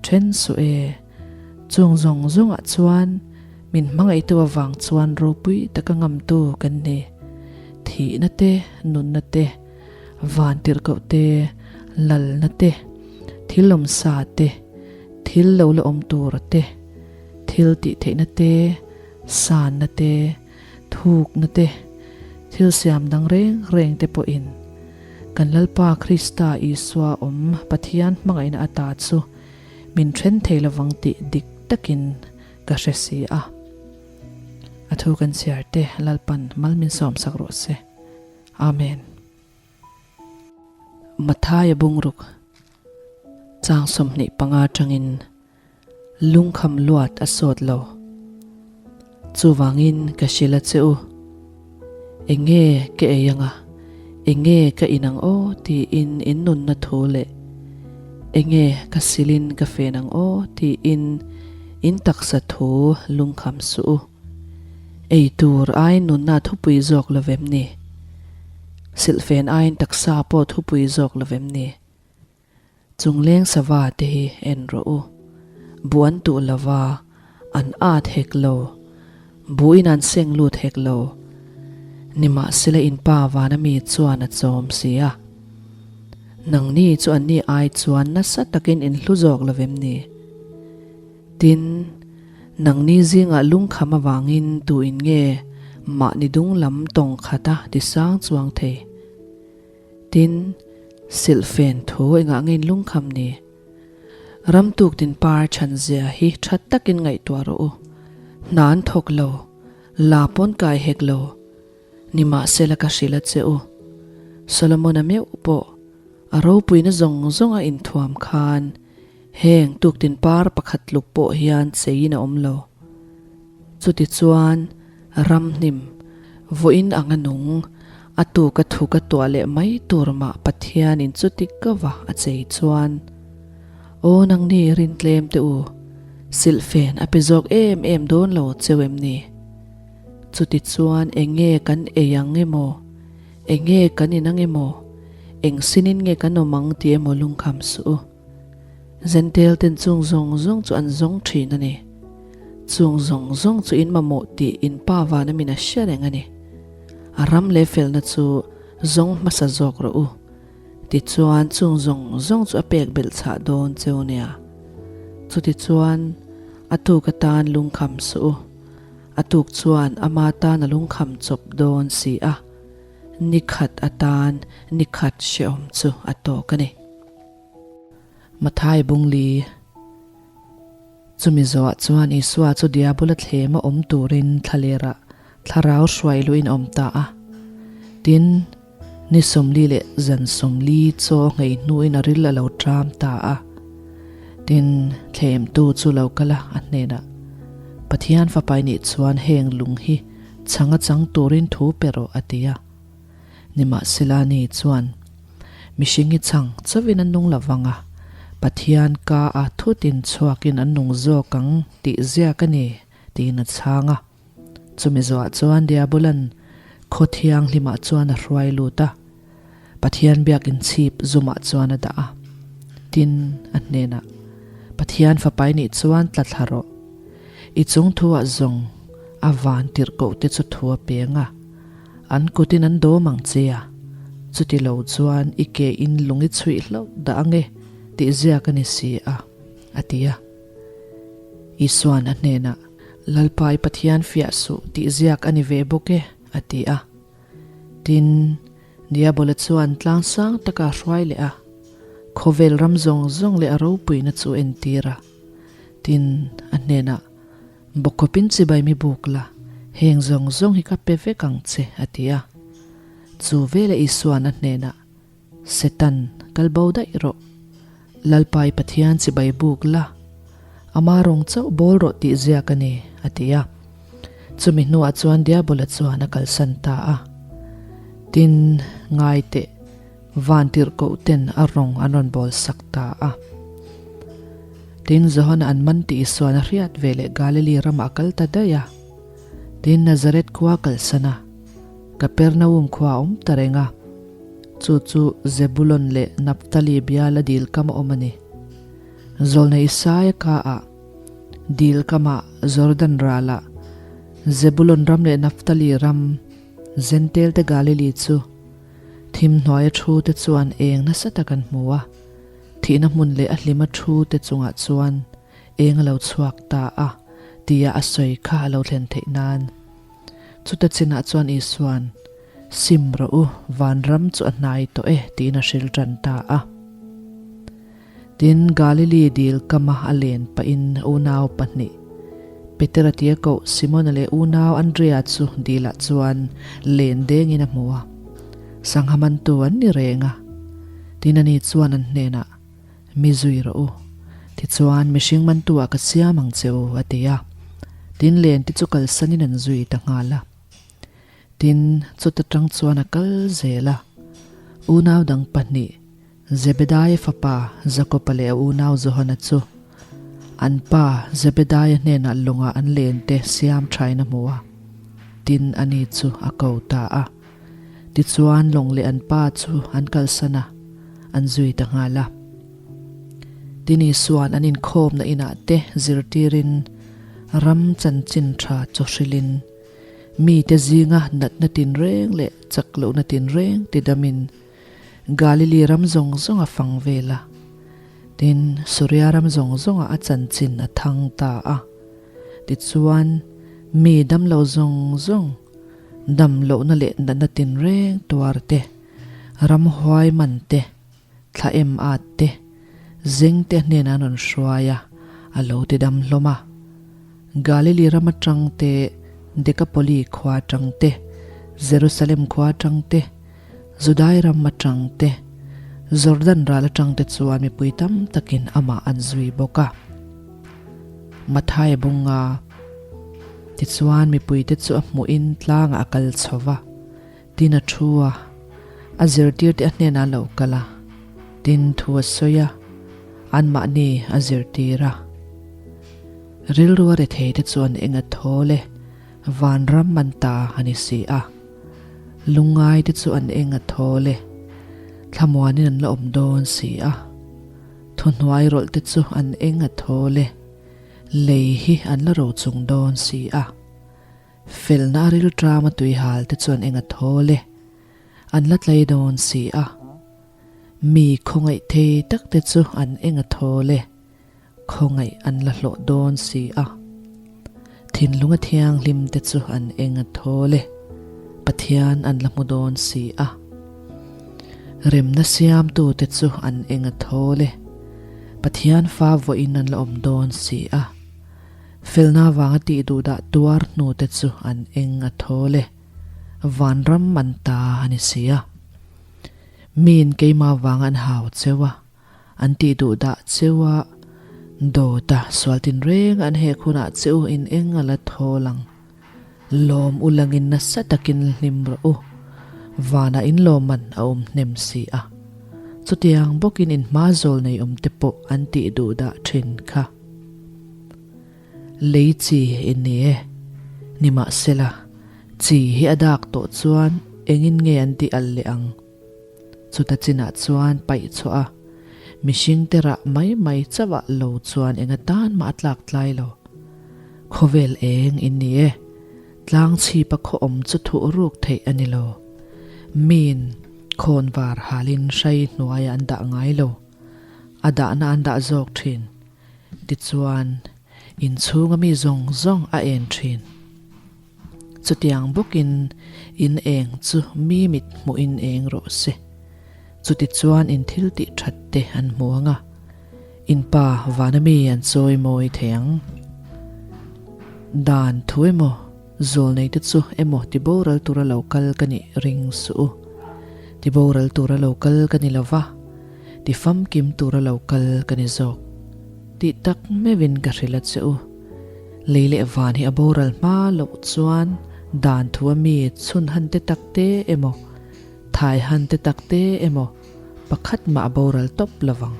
then suh e. Chung zawng zawngah chuan min hmangaihtu avang chuan ropui taka ngamtu kan ni. Thihna te, nunna te, vantirhkoh te, lalna te, thil awmsa te, thil lo la awm tura te, thil tih theihna te, sanna te, thukna te, thil siam dang reng reng te pawhin kan Lalpa Krista Isua awm Pathian hmangaihna ata chu min then thei lovang tih dik takin ka hre si a. A thu kan chhiar te Lalpan mal min sawmsak rawh se. Amen. Mathaia bungruk chang 25 atangin Lungkham luat a sawt lo. Chuvangin ka hrilh a che u, Eng nge ka ei anga, eng nge ka in ang aw tiin in nunna thu leh. Enge ka silin ka fen ang aw tiin in taksa thu lungkham suh u. Ei tur aiin nunna thupui zawk lo vem ni? Silhfen aiin taksa pawh thupui zawk lo vem ni? Chungleng sava te hi en rawh u. Buh an tuh lo va, an at hek lo. Buhin an seng lut hek lo. Nimahsela in pa vana mi chuan a chawm si a. Nangni chu anni ai chuan nasa takin in hlu zawk lo vem ni? Tin, nangni zingah lungkham avangin tu in nge mahni dung lam tawng khata tisang chuang thei? Tin, silhfen thu engah nge in lungkham ni? Ram tuk tin par chhan zia hi tha takin ngaihtuah rawh u. Hna an thawk lo, la pawn kai hek lo. Nimahsela ka hrilh a che u. Solomon-a meuh pawh a ropuina zawng zawng a inthuam khan heng tuk tin par pakhat tluk pawh hian cheiin a awm lo. Chutichuan ramhnim vawiin anga nung a tuka thuka tuah leh mai tur mah Pathianin chuti kava a chei chuan, Aw nangni rintlem te u, silhfen a pe zawk em em dawn lo cheu em ni? Chutichuan eng nge kan ei ang emaw, eng nge kan in ang emaw, eng sinin nge kan awm ang tih emaw lungkham suh u. Zentel ten chung zawng zawng chu an zawng thin a ni. Chung zawng zawng chu in mamawh tih in pa vana min a hria reng a ni. A ram leh felna chu zawng hmasa zawk rawh u. Tichuan chung zawng zawng chu a pek belh chhah dawn cheu nia. Chutichuan a tuk atan lungkham suh u. A tuk chuan ama tan a lungkham chawp dawn si a. Ni khat atan ni khat hrehawm chu a tawk a ni. Mathai Bungli, Chumi zawhah chuan Isua chu Diabola thlema awm turin thlalerah thlarau hruai luhin a awm ta a. Tin, ni 40 leh zan 40 chaw nghei hnuin a ril a lo ṭam ta a. Tin, thlemtu chu lo kal a, a hnenah, Pathian Fapai nih chuan heng lung hi chhang a chang turin thu pe rawh, a ti a. Nimahsela ni chuan mihring hi chhang chauhin an nung lo vang a, Pathian ka a thutin chhuakin an nung zawk ang tih ziak a ni, tiin a chhang a. Chumi zawhah chuan Diabolan khaw thianghlimah chuan a hruai lut a, Pathian biakin chhip zumah chuan a dah a. Tin, a hnenah, Pathian Fapai nih chuan tla thla rawh. I chung thuah zawng a van tirhkoh te chu thu a peng a. An kutin an dawm ang che a, chuti lo chuan i ke in lung i chhuih hlauh dah ang e tih ziak a ni si a, a ti a. Isua'n a hnenah, Lalpa i Pathian fiah suh tih ziak a ni ve bawk e, a ti a. Tin, Diabola chuan tlang sang taka a hruai leh a, khawvel ram zawng zawng leh a ropuina chu a entir a. Tin, a hnenah, Bawkawpin chibai mi buk la, heng zawng zawng hi ka pe vek ang che, a ti a. Chu veleh Isua'n a hnenah, Setan, kal bo daih rawh. Lalpa i Pathian chibai buk la, ama rawng chauh bawl rawh tih ziak a ni, a ti a. Chumi hnuah chuan Diabola chuan a kalsan ta a. Tin, ngai teh, van tirhkoh ten a rawng an rawn bawl sak ta a. Tin, Johana an man tih Isuan a hriat ve leh Galili ramah a kal ta daih a. Tin, Nazareth khua a kalsan a, Kapernaum khua a awm ta reng a. Chu chu Zebulon leh Naphtali biala dil kam a awm a ni. Zawlna Isaia kaah, dil kamah Jordan ralah, Zebulon ram leh Naphtali ram, Zentail te Galili chu thim hnuaia thu te chuan eng nasa tak an hmu a. Thihna hmun leh a hlima thu te chungah chuan eng a lo chhuak ta a tia a sawi kha a lo thlen theih nan. Chuta chinah chuan Isua'n, Sim rawh u, vanram chu a hnai tawh e tiin a hril tan ta a. Tin, Galili dil kama a len pahin unau pahnih, Petera tia koh Simona leh unau Andrea chu dilah chuan len dengin a hmu a. Sangha mantu an ni reng a. Tin, ani chuan an hnenah, Mi zui rawh u. Tichuan, mihring mantu ah ka siam ang che u, a ti a. Tin, len te chu kalsanin an zui ta nghal a. Tin, chuta tang chuan a kal zel a. Unau dang pahnih. Zebedaia fapa Jakoba leh a unau Johana chu an pa Zebedaia hnenah lawngah an lente siam thain a hmu a, tin ani chu a ko ta a. Tichuan lawng leh an pa chu an kalsan a, an zui ta nghal a. Tin Isua'n an inkhawmna inah te zirtirin ram chanchin tha chaw hrilhin mite zinga natna tinreng leh chak lohna tinreng tidamin Galili ram zawng zawng a fang vel a. Tin, Suria ram zawng zawngah a chanchin a thang ta a. Tichuan, mi damlo zawng zawng, dam lohna leh natna tinreng tuar te, ramhuai man te, Thla em at te, zeng te hnenah an rawn hruai a, a lo ti dam hlawm a. Galili ram atang te, Dekapoli khua atang te, Jerusalem khua atang te, Judai ram atang te, Jordan ral atang te chuan mipui tam takin amah an zui bawk a. Matthai bunga tichuan mipuite chu a hmuhin tlangah a kal chho va. Tin a thu a, a zirtirte a hnenah a lo kal a, tin thu a sawi a, anmahni a zirtir a. Rilru a retheite chuan eng a thawl e, vanram an ta a ni si a. Lungngaite chu an eng a thawl e, thlamuanin an la awm dawn si a. Thuhnuai rawlhte chu an eng a thawl e, lei hi an la rochung dawn si a. Felna a rilṭam a tuihal te chuan eng a thawl e, an la tlei dawn si a. Mi khawngaih thei tak te chu an eng a thawl e, khawngaih an la hlawh dawn si a. Thinlung a thianghlim te chu an eng a thawl e, Pathian an la hmu dawn si a. Remna siamtu te chu an eng a thawl e, Pathian fa vawiin an la awm dawn si a. Felna vanga tih duhdah tuar hnu te chu an eng a thawl e, vanram an ta a ni si a. Miin keimah vanga an hau cheu a, an tih duhdah cheu a, dawt a sual tinreng an hek hunah che u in eng a la thawl ang. Lawm u langin nasa takin hlim rawh u, vanah in lawmman a awm hnem si a. Chutiang bawkin in hma zawl nei awm te pawh an tih duhdah thin kha. Lei chi i ni e. Nimahsela, chi hi a dak tawh chuan engin nge an tih al leh ang? Chuta chinah chuan paih chhuah a, mihring te rah mai mai chauh ah lo chuan eng atan mah a tlak tlai lo. Khawvel eng i ni e. Tlang chhipa khaw awm chu thuh ruk theih a ni lo. Miin khawnvar halin hrai hnuaiah an dah ngai lo. A dahna an dah zawk thin. Tichuan, inchhunga mi zawng zawng a en thin. Chutiang bawkin in eng chu mi mit hmuhin eng rawh se. Chutichuan in thil tih that te an hmu ang a, in pa vana mi an chawi mawi thei ang. Dan thu emaw, zawlnei te chu emaw ti boral tura lo kal ka nih ring suh u. Ti boral tura lo kal ka ni lo va. Ti famkim tura lo kal ka ni zawk tih tak meuhin ka hrilh a che u. Lei leh van hi a boral hma loh chuan dan thu a mi chhun han te tak te emaw, thai han te tak te emaw pakhat mah a boral tawp lovang.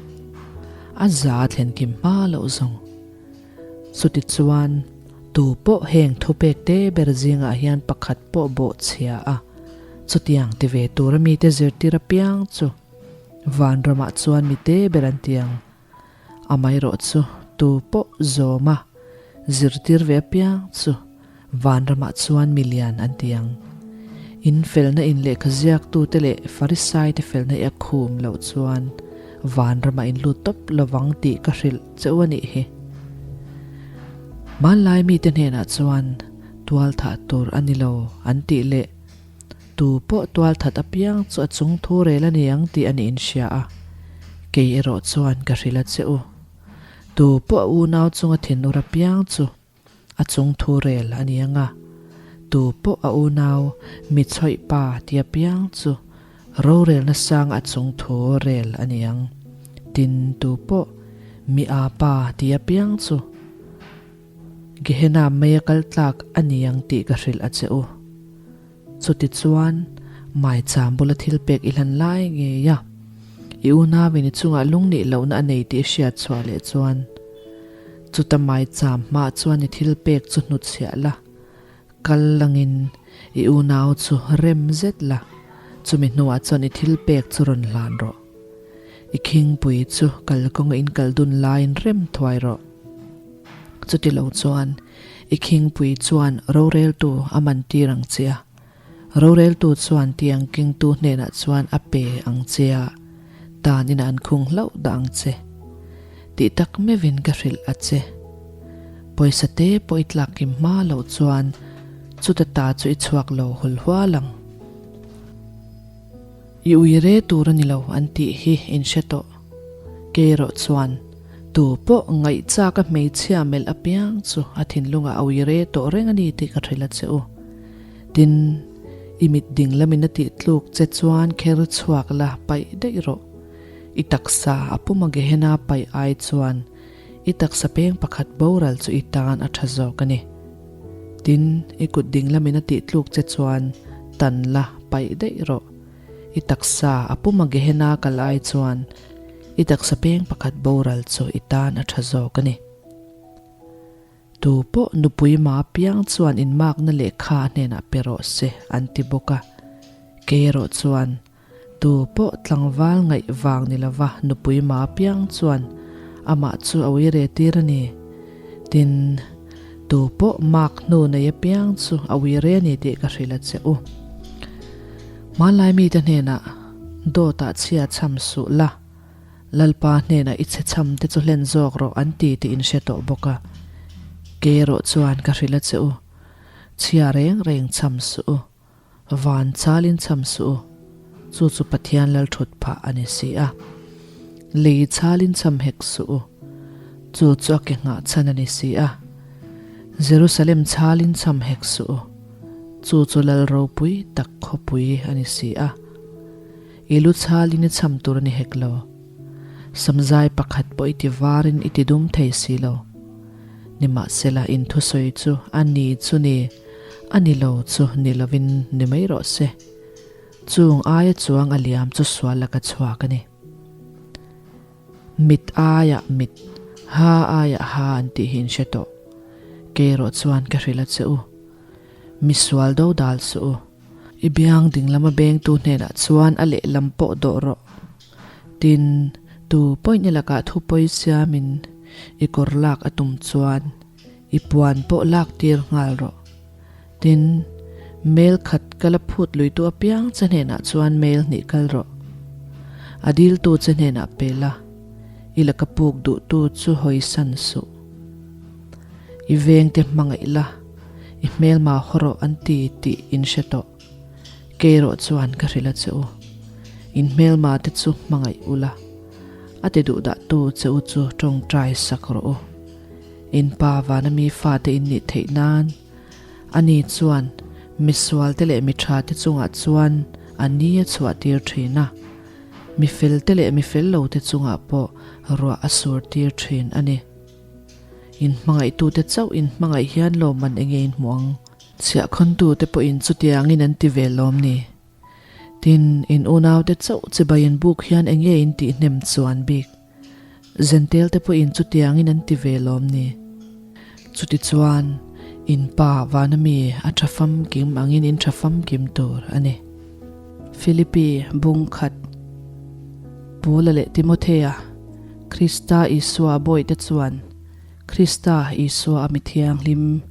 A za thlen kim hma loh zawng. Chuti chuan tu pawh heng thupek te ber zingah hian pakhat pawh bawhchhia a, chutiang ti ve tura mite zirtir apiang chu Vanramah chuan mi te ber an ti ang. Amaherawh chu tu pawh zawma zirtir ve apiang chu vanramah chuan mi lian an ti ang. In felna in lehkha ziaktute leh Farisaite felna i a khum loh chuan vanramah in lut tawp lovang tih ka hrilh che u a nih hi. Hmanlai mite hnenah chuan tualthah tur a ni lo an tih leh Tu pawh tual that apiang chu a chung thu rel a ni ang tih a niin hria a, kei erawh chuan ka hrilh a che u. Tu pawh a unau chunga thinur apiang chu a chung thu rel a ni ang a, tu pawh a unau mi chhawih pa ti apiang chu rorelna sang a chung thu rel a ni ang. Tin, tu pawh mi aa pa ti apiang chu Gehenna mei a kal tlak a ni ang tih ka hrilh a che u. Chutichuan, maicham bula thil pek i hlan lai ngei a. I unauin i chungah lungnih lohna a nei tih i hriat chhuah leh chuan, chuta maicham hmaah chuan i thil pek chu hnutchhiah la, kal langin i unau chu rem zet la, chumi hnuah chuan i thil pek chu rawn hlan rawh. I khingpui chu kalkawnga in kal dun laiin rem thuai rawh. Chuti lo chuan i khingpui chuan roreltu a man tir ang che a. Roreltu chuan tiang kengtu hnenah chuan a pe ang che a, tan inah an khung hlauh dah ang che. Tih tak meuhin ka hrilh a che. Pawisa te pawh i tlak kim hma loh chuan chuta ta chu i chhuak lo hul hual ang. I ui re tur a ni lo an tih hi in hre tawh. Kei erawh chuan tu pawh ngaihchak a hmeichhia melh apiang chu a thinlungah a ui re tawh reng a ni tih ka hrilh a che u. Tin, i mit ding lamin a tih tluk che chuan kher chhuak la paih daih rawh. I taksa a puma Gehenna paih ai chuan i taksa peng pakhat boral chu i tan a tha zawk a ni. Tin, i kut ding lamin a tih tluk che chuan tan la paih daih rawh. I taksa a puma Gehenna kal ai chuan i taksa peng pakhat boral chu i tan a tha zawk a ni. Tu pawh nupui ma piang chuan inmakna lehkha a hnenah pe rawh se an ti bawk a. Kei erawh chuan tu pawh tlangval ngaih vang ni lova nupui ma piang chuan amah chu a ui re tir a ni. Tin, tu pawh mak hnu nei apiang chu a ui re a ni tih ka hrilh a che u. Hmanlai mite hnenah dawtah chhia cham suh la. Lalpa hnenah i chhe cham te chu hlen zawk rawh an ti tih in hre tawh bawk a. Kei erawh chuan ka hrilh a che u, chhia reng reng cham suh u, van chalin cham suh u, chu chu Pathian lal thut phah a ni si a. Lei chalin cham hek suh u, chu chu a ke nghah chhan a ni si a. Jerusalem chalin cham hek suh u, chu chu lal ropui tak khawpui a ni si a. I lu chhalin i cham tur a ni hek lo. Samzai pakhat pawh i ti varin i ti dum thei si lo. Nimahsela in thusawi chu a ni chu ni, a ni lo chu ni lovin ni mai rawh se. Chung aia chuang a liam chu sual laka chhuak a ni. Mit aiah mit, ha aiah ha an tih hi in hre tawh. Kei erawh chuan ka hrilh a che u. Misual do dal suh u. I biang dinglama bengtu hnenah chuan a lehlam pawh dawh rawh. Tin, tu pawhin i lakah thu pawi siamin i kawr lak a tum chuan i puan pawh lak tir nghal rawh. Tin, mail khat kal a phut luitu apiang che hnenah chuan mail hnih kal rawh. A diltu che hnenah pe la, i laka puk duhtu chu hawisan suh. I vengte hmangaih la, i hmelma haw rawh an ti tih in hre tawh. Kei erawh chuan ka hrilh a che u. In hmelma te chu hmangaih u la, a ti duh dah tu che u chu tawngtai sak rawh u. In pa vana mi fate in nih theih nan, ani chuan misual te leh mi tha te chungah chuan a ni a chhuah tir thin a, mi fel te leh mi fel lo te chungah pawh ruah a sur tir thin a ni. In hmangaihtute chauh in hmangaih hian lawmman enge in hmuh ang? Chhiahkhawntute pawhin chutiangin an ti ve lawm ni? Tin, in unaute chauh chibai in buk hian enge in tih hnem chuan bik? Zentelte pawhin chutiangin an ti ve lawm ni? Chutichuan, in pa vana mi a tha famkim angin in tha famkim tur a ni. Philippi bung khat, Paula leh Timothea, Krista Isua bawihte chuan Krista Isua a mi thianghlim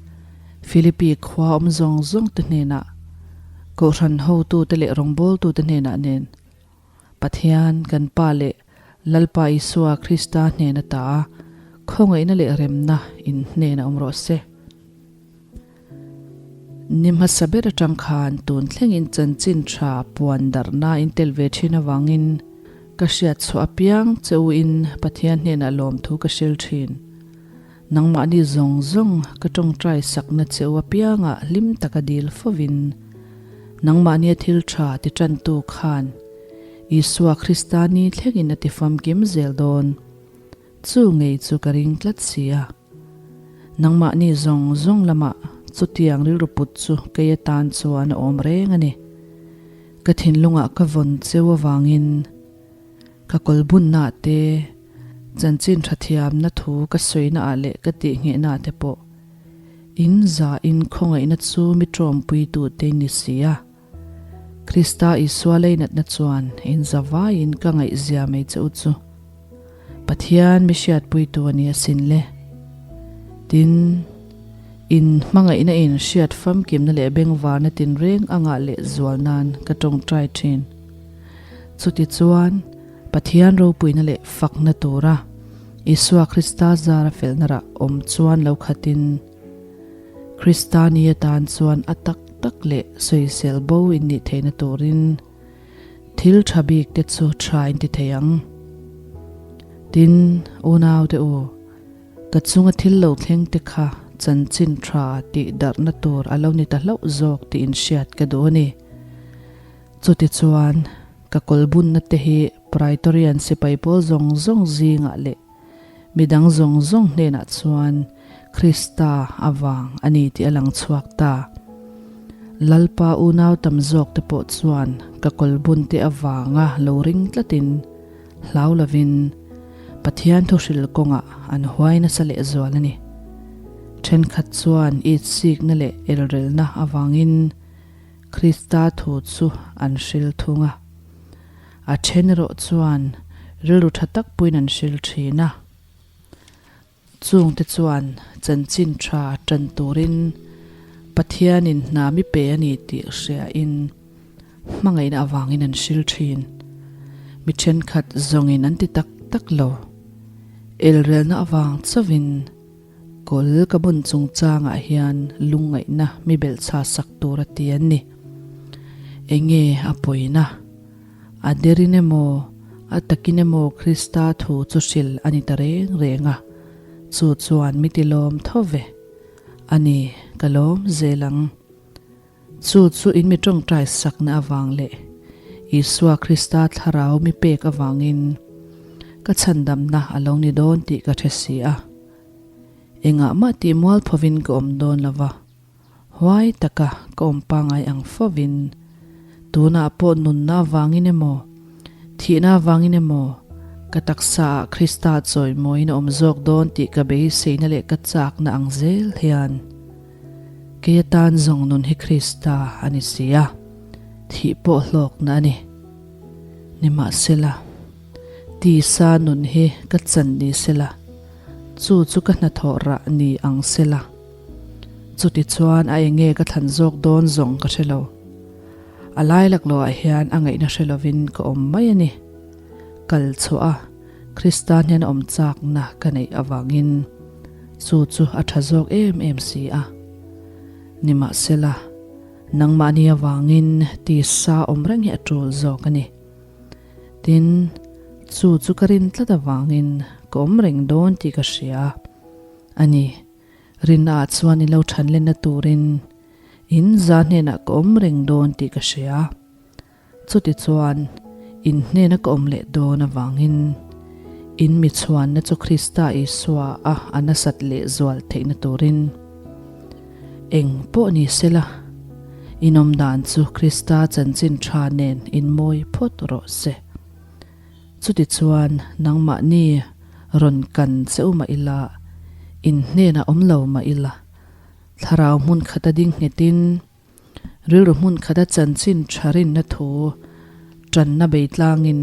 Philippi khua awm zawng zawngte hnenah, Kohhran hotute leh rawngbawltute hnenah nen Pathian kan Pa leh Lalpa Isua Krista hnen ata a khawngaihna leh remna in hnenah awm rawh se. Ni hmasa ber atang khan tun thlengin chanchin tha puan darhna in tel ve thin avangin ka hriat chhuah apiang che u in Pathian hnenah lawmthu ka hril thin. Nangmahni zawng zawng ka tawngtai sakna che u apiangah hlim taka dil fovin nangmahnia thil tha ti tantu khan Isua Krista ni thlengin a ti famkim zel dawn. Chu ngei chu ka ring tlat si a. Nangmahni zawng zawng lamah chutiang rilru put chu kei atan chuan a awm reng a ni. Ka thinlungah ka vawn cheu avangin. Ka kawlbunnaah te, chanchin tha thiamna thu ka sawinaah leh ka tihnghehnaah te pawh in za in khawngaihna chu mi tawmpuitute in ni si a. Krista Isua leinatna chuan in za vaiin ka ngaihzia mai che u chu Pathian mi hriatpuitu a ni asin le. Tin, in hmangaihna in hriat famkimna leh bengvarna tinreng angah leh zual nan ka tawngtai thin. Chutichuan, Pathian ropuina leh fakna tura Isua Krista zara felna rah awm chuan lo khatin, Krista ni atan chuan a tak tak leh sawisel bo in nih theihna turin thil tha bik te chu tha in ti thei ang. Tin, unaute u, ka chunga thil lo thleng te kha chanchin tha tih darhna tur a lo ni ta hlauh zawk tih in hriat ka duh a ni. Chutichuan, ka kawlbunna te hi Praetorian sipai pawl zawng zawng zingah leh midang zawng zawng hnenah chuan Krista avang a ni tih a lang chhuak ta. Lalpa unau tam zawk te pawh chuan ka kawlbun te avanga lo ring tlatin hlau lovin Pathian thuhril kawngah an huai nasa lehzual a ni. Thenkhat chuan itsikna leh elrelna avangin Krista thu chu an hril thung a. A then erawh chuan rilru tha tak puiin an hril thin a. Chungte chuan chanchin tha tan turin Pathianin hna mi pe a ni tih hriain hmangaihna avangin an hril thin. Mi thenkhat zawngin an ti tak tak lo. Elrelna avang chauhin Kawl ka bun chungchangah hian lungngaihna mi belhchha sak tur a ti an ni. Enge a pawina? A derin emaw, a takin emaw Krista thu chu hril a ni ta reng reng a, chu chuan mi ti lawm tho ve. A ni, ka lawm zel ang. Chu chu in mi tawngtai sakna avang leh Isua Krista thlarau mi pek avangin ka chhandamna a lo ni dawn tih ka hre si a. Engah mah tih mual phovin ka awm dawn lo va, huai taka ka awm pangngai ang fovin tunah pawh nunna avangin emaw, thihna avangin emaw ka taksaah Krista chawimawiin a awm zawk dawn tih ka beiseina leh ka chakna ang zel hian Kei atan zawng nun hi Krista a ni si a, thih pawh hlawkna a ni. Nimahsela, tisa nun hi ka chan ni sela, chu chu ka hnathawh rah ni ang sela. Chutichuan a enge ka thlan zawk dawn zawng ka hre lo. A lai laklawhah hian a ngaihna hre lovin ka awm mai a ni. Kal chhuah a, Krista hnen awm chakna ka neih avangin chu chu a tha zawk em em si a. Nimahsela, nangmahni avangin tisa awm reng hi a tul zawk a ni. Tin, chu chu ka rin tlat avangin ka awm reng dawn tih ka hria a ni. Rinnaah chuan i lo thanlenna turin in za hnenah ka awm reng dawn tih ka hria. Chutichuan, in hnena ka awm leh dawn avangin, in mi chhuanna chu Krista Isua a a nasat leh zual theihna turin eng pawh ni sela, in awm dan chu Krista chanchin tha nen in mawi phawt rawh se. Chutichuan, nangmahni rawn kan che u mah ila, in hnenah awm lo mah ila, thlarau hmun khata ding nghetin, Rilru hmun khata chanchin tha rinna thu tanna bei tlangin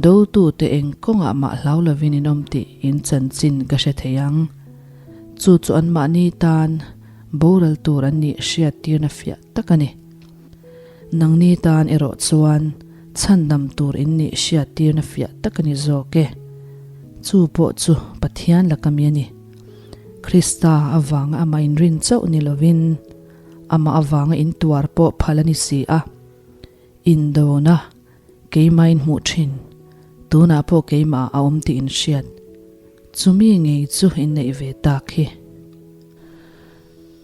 dotute eng kawngah mah hlau lovin in awm tih in chanchin ka hre thei ang. Chu chu anmahni tan boral tur an nih hriattirna fiah tak a ni. Nangni tan erawh chuan chhandam tur in nih hriattirna fiah tak a ni zawk e. Chu pawh chu Pathian laka mi a ni. Krista avanga amah inrin chauh ni lovin amah avanga intuar pawh phal a ni si a. Indona keimah in hmuh thin, tunah pawh keimah a awm tih in hriat. Chumi ngei chu in neih ve tak hi.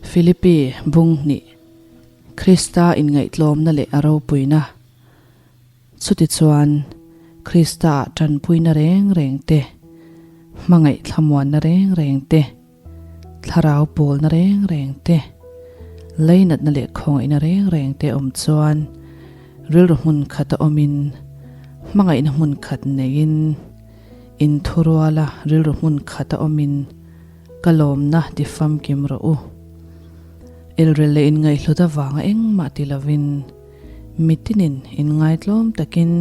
Philippi bung hnih, Krista inngaihtlawmna leh a ropuina. Chutichuan, Krista-ah tanpuina reng reng te, hmangaih thlamuanna reng reng te, thlarau pawlna reng reng te, leinatna leh khawngaihna reng reng te awm chuan rilru hmun khata awmin Hmangaihna hmun khat neiin, inthuruala rilru hmun khata awmin ka lawmna ti famkim rawh u. Elrel leh inngaihhlut avanga engmah ti lovin, mitinin inngaitlawm takin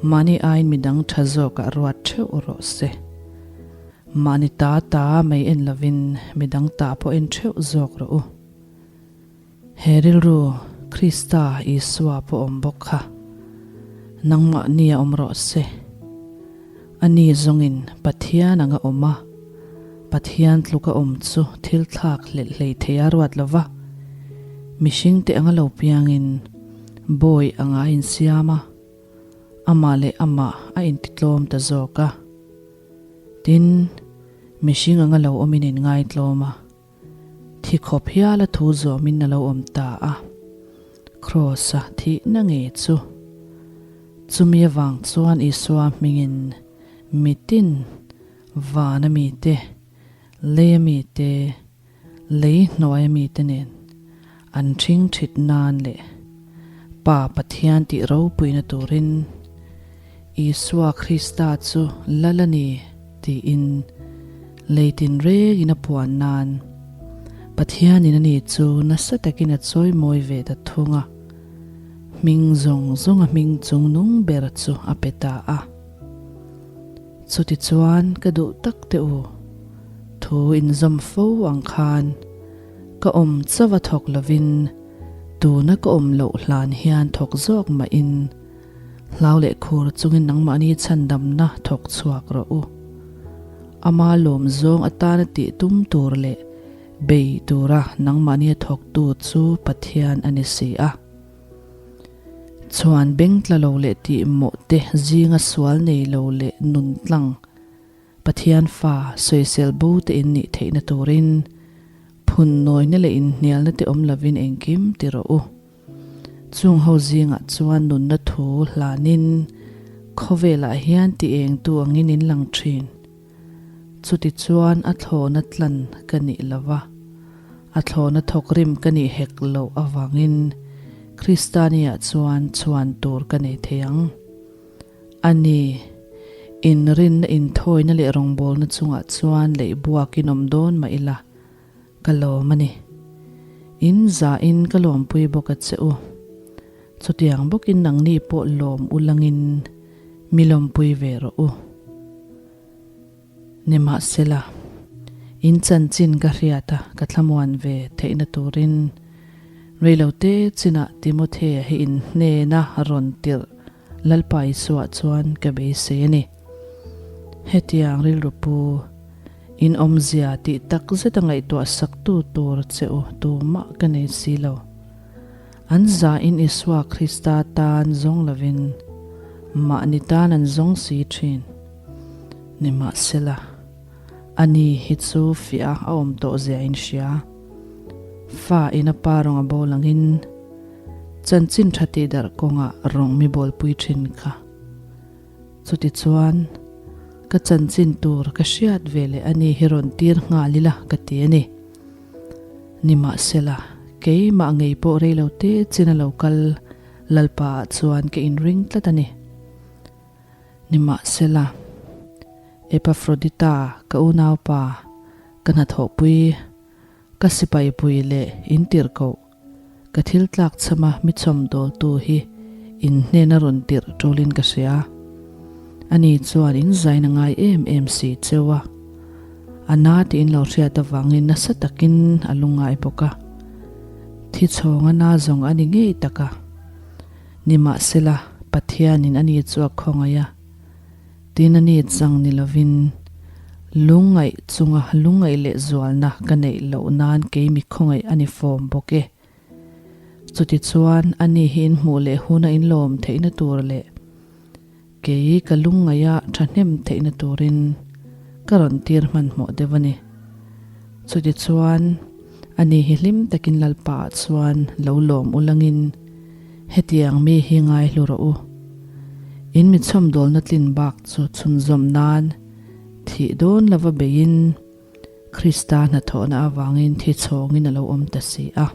mahni aiin midang tha zawkah ruat theuh rawh se. Mahni ta ta mai en lovin midang ta pawh en theuh zawk rawh u. He rilru Krista Isua pawh awm bawk kha nangmah nia awm rawh se. Ani zawngin Pathian anga awm a, Pathian tluka awm chu thil thlak hlelh hlei thei a ruat lo va, mihringte anga lo piangin bawi anga a insiam a, amah leh amah a intitlawm ta zawk a. Tin, mihring anga lo awmin inngaitlawm a. Thi khawp hiala thu zawmin a lo awm ta a, Kraws-a thihna ngei chu. Chumi avang chuan Isua hmingin mitin, vana mite, leia mite, lei hnuaia mite nen an ṭhing ṭhit nan leh Pa Pathian tih ropuina turin Isua Krista chu Lal a ni tiin lei tinrengin a puan nan Pathianin ani chu nasa takin a chawimawi ve ta thung a, hming zawng zawnga hming chungnung ber chu a pe ta a. Chutichuan ka duh tak teh u, thu inzawm fo ang khan ka awm chauh a thawk lovin tuna ka awm loh hlan hian thawk zawk mahin Hlau leh khur chungin nangmahni chhandamna thawk chhuak rawh u. Ama lawm zawng atana tih tum tur leh bei tura nangmahni a thawktu chu Pathian a ni si a. Chhuan beng tla lo leh tih mawh te zinga sual nei lo leh nun tlang Pathian fa sawisel bo te in nih theihna turin phun nawina leh inhnialna te awm lovin engkim ti rawh u. Chung ho zingah chuan nunna thu hlanin khawvelah hian ti engtu angin in lang thin. Chutichuan a thlawhna tlan ka nih lova, a thlawhna thawkrim ka nih hek loh avangin Kristania chuan chhuan tur ka nei thei ang. A ni, inrinna inthawina leh rawngbawlna chungah chuan leihbuakin awm dawn mah ila, Ka lawm a ni. In zahin ka lawmpui bawk a che u. Chutiang bawkin nangni pawh lawm u langin mi lawmpui ve rawh u. Nimahsela, in chanchin ka hriat a ka thlamuan ve theihna turin reilote chinah Timothea hi in hnena rawn tirh Lalpa Isua chuan ka beisei a ni. Hetiang rilru pu, in awmzia tih tak zeta ngaihtuah saktu tur che u tumah ka nei si lo. An zahin Isua Krista tan zawng lovin mahni tan an zawng si thin. Nimahsela, ani hi chu fiah a awm tawh zia in hria. Fa in a pa rawng a bo langin, Chanchin tha tih darh kawngah rawng mi bawlpui thin kha. Chutichuan, ka chanchin tur ka hriat ve leh a ni hi rawn tir nghal ila ka ti a ni. Nimahsela, keimah ngei pawh rei lo te chin a lo kal Lalpa ah chuan ka inring tlat a ni. Nimahsela, Epafrodita ka unaupa ka hnathawhpui ka sipaipui leh intirhkoh Ka thil tlak chhama mi chhawmdawltu hi in hnena rawn tirh ṭulin ka hria. Ani chuan in zain a ngai em em si cheu a. A na tih in lo hriat avangin nasa takin a lungngai bawk a. Thi chhawng a na zawng a ni ngei tak a. Nimahsela, Pathianin ani chu a khawngaih a. Tin a ni chang ni lovin lungngaih chunga lungngaih leh zualna ka neih loh nan kei mi khawngaih a ni fawm bawk e. Chutichuan a ni hi in hmuh leh huna in lawm theihna tur leh kei ka lungngaih a thahnem theihna turin ka rawn tir hmanhmawh deuh a ni. Chutichuan a ni hi hlim takin Lalpa ah chuan lo lawm ulangin Hetiang mi hi ngai hlu rawh u. In mi chhawmdawlna tlin bak chu chhunzawm nan thih dawn lova beiin Krista hnathawhna avangin thi chhawngin a lo awm ta si a.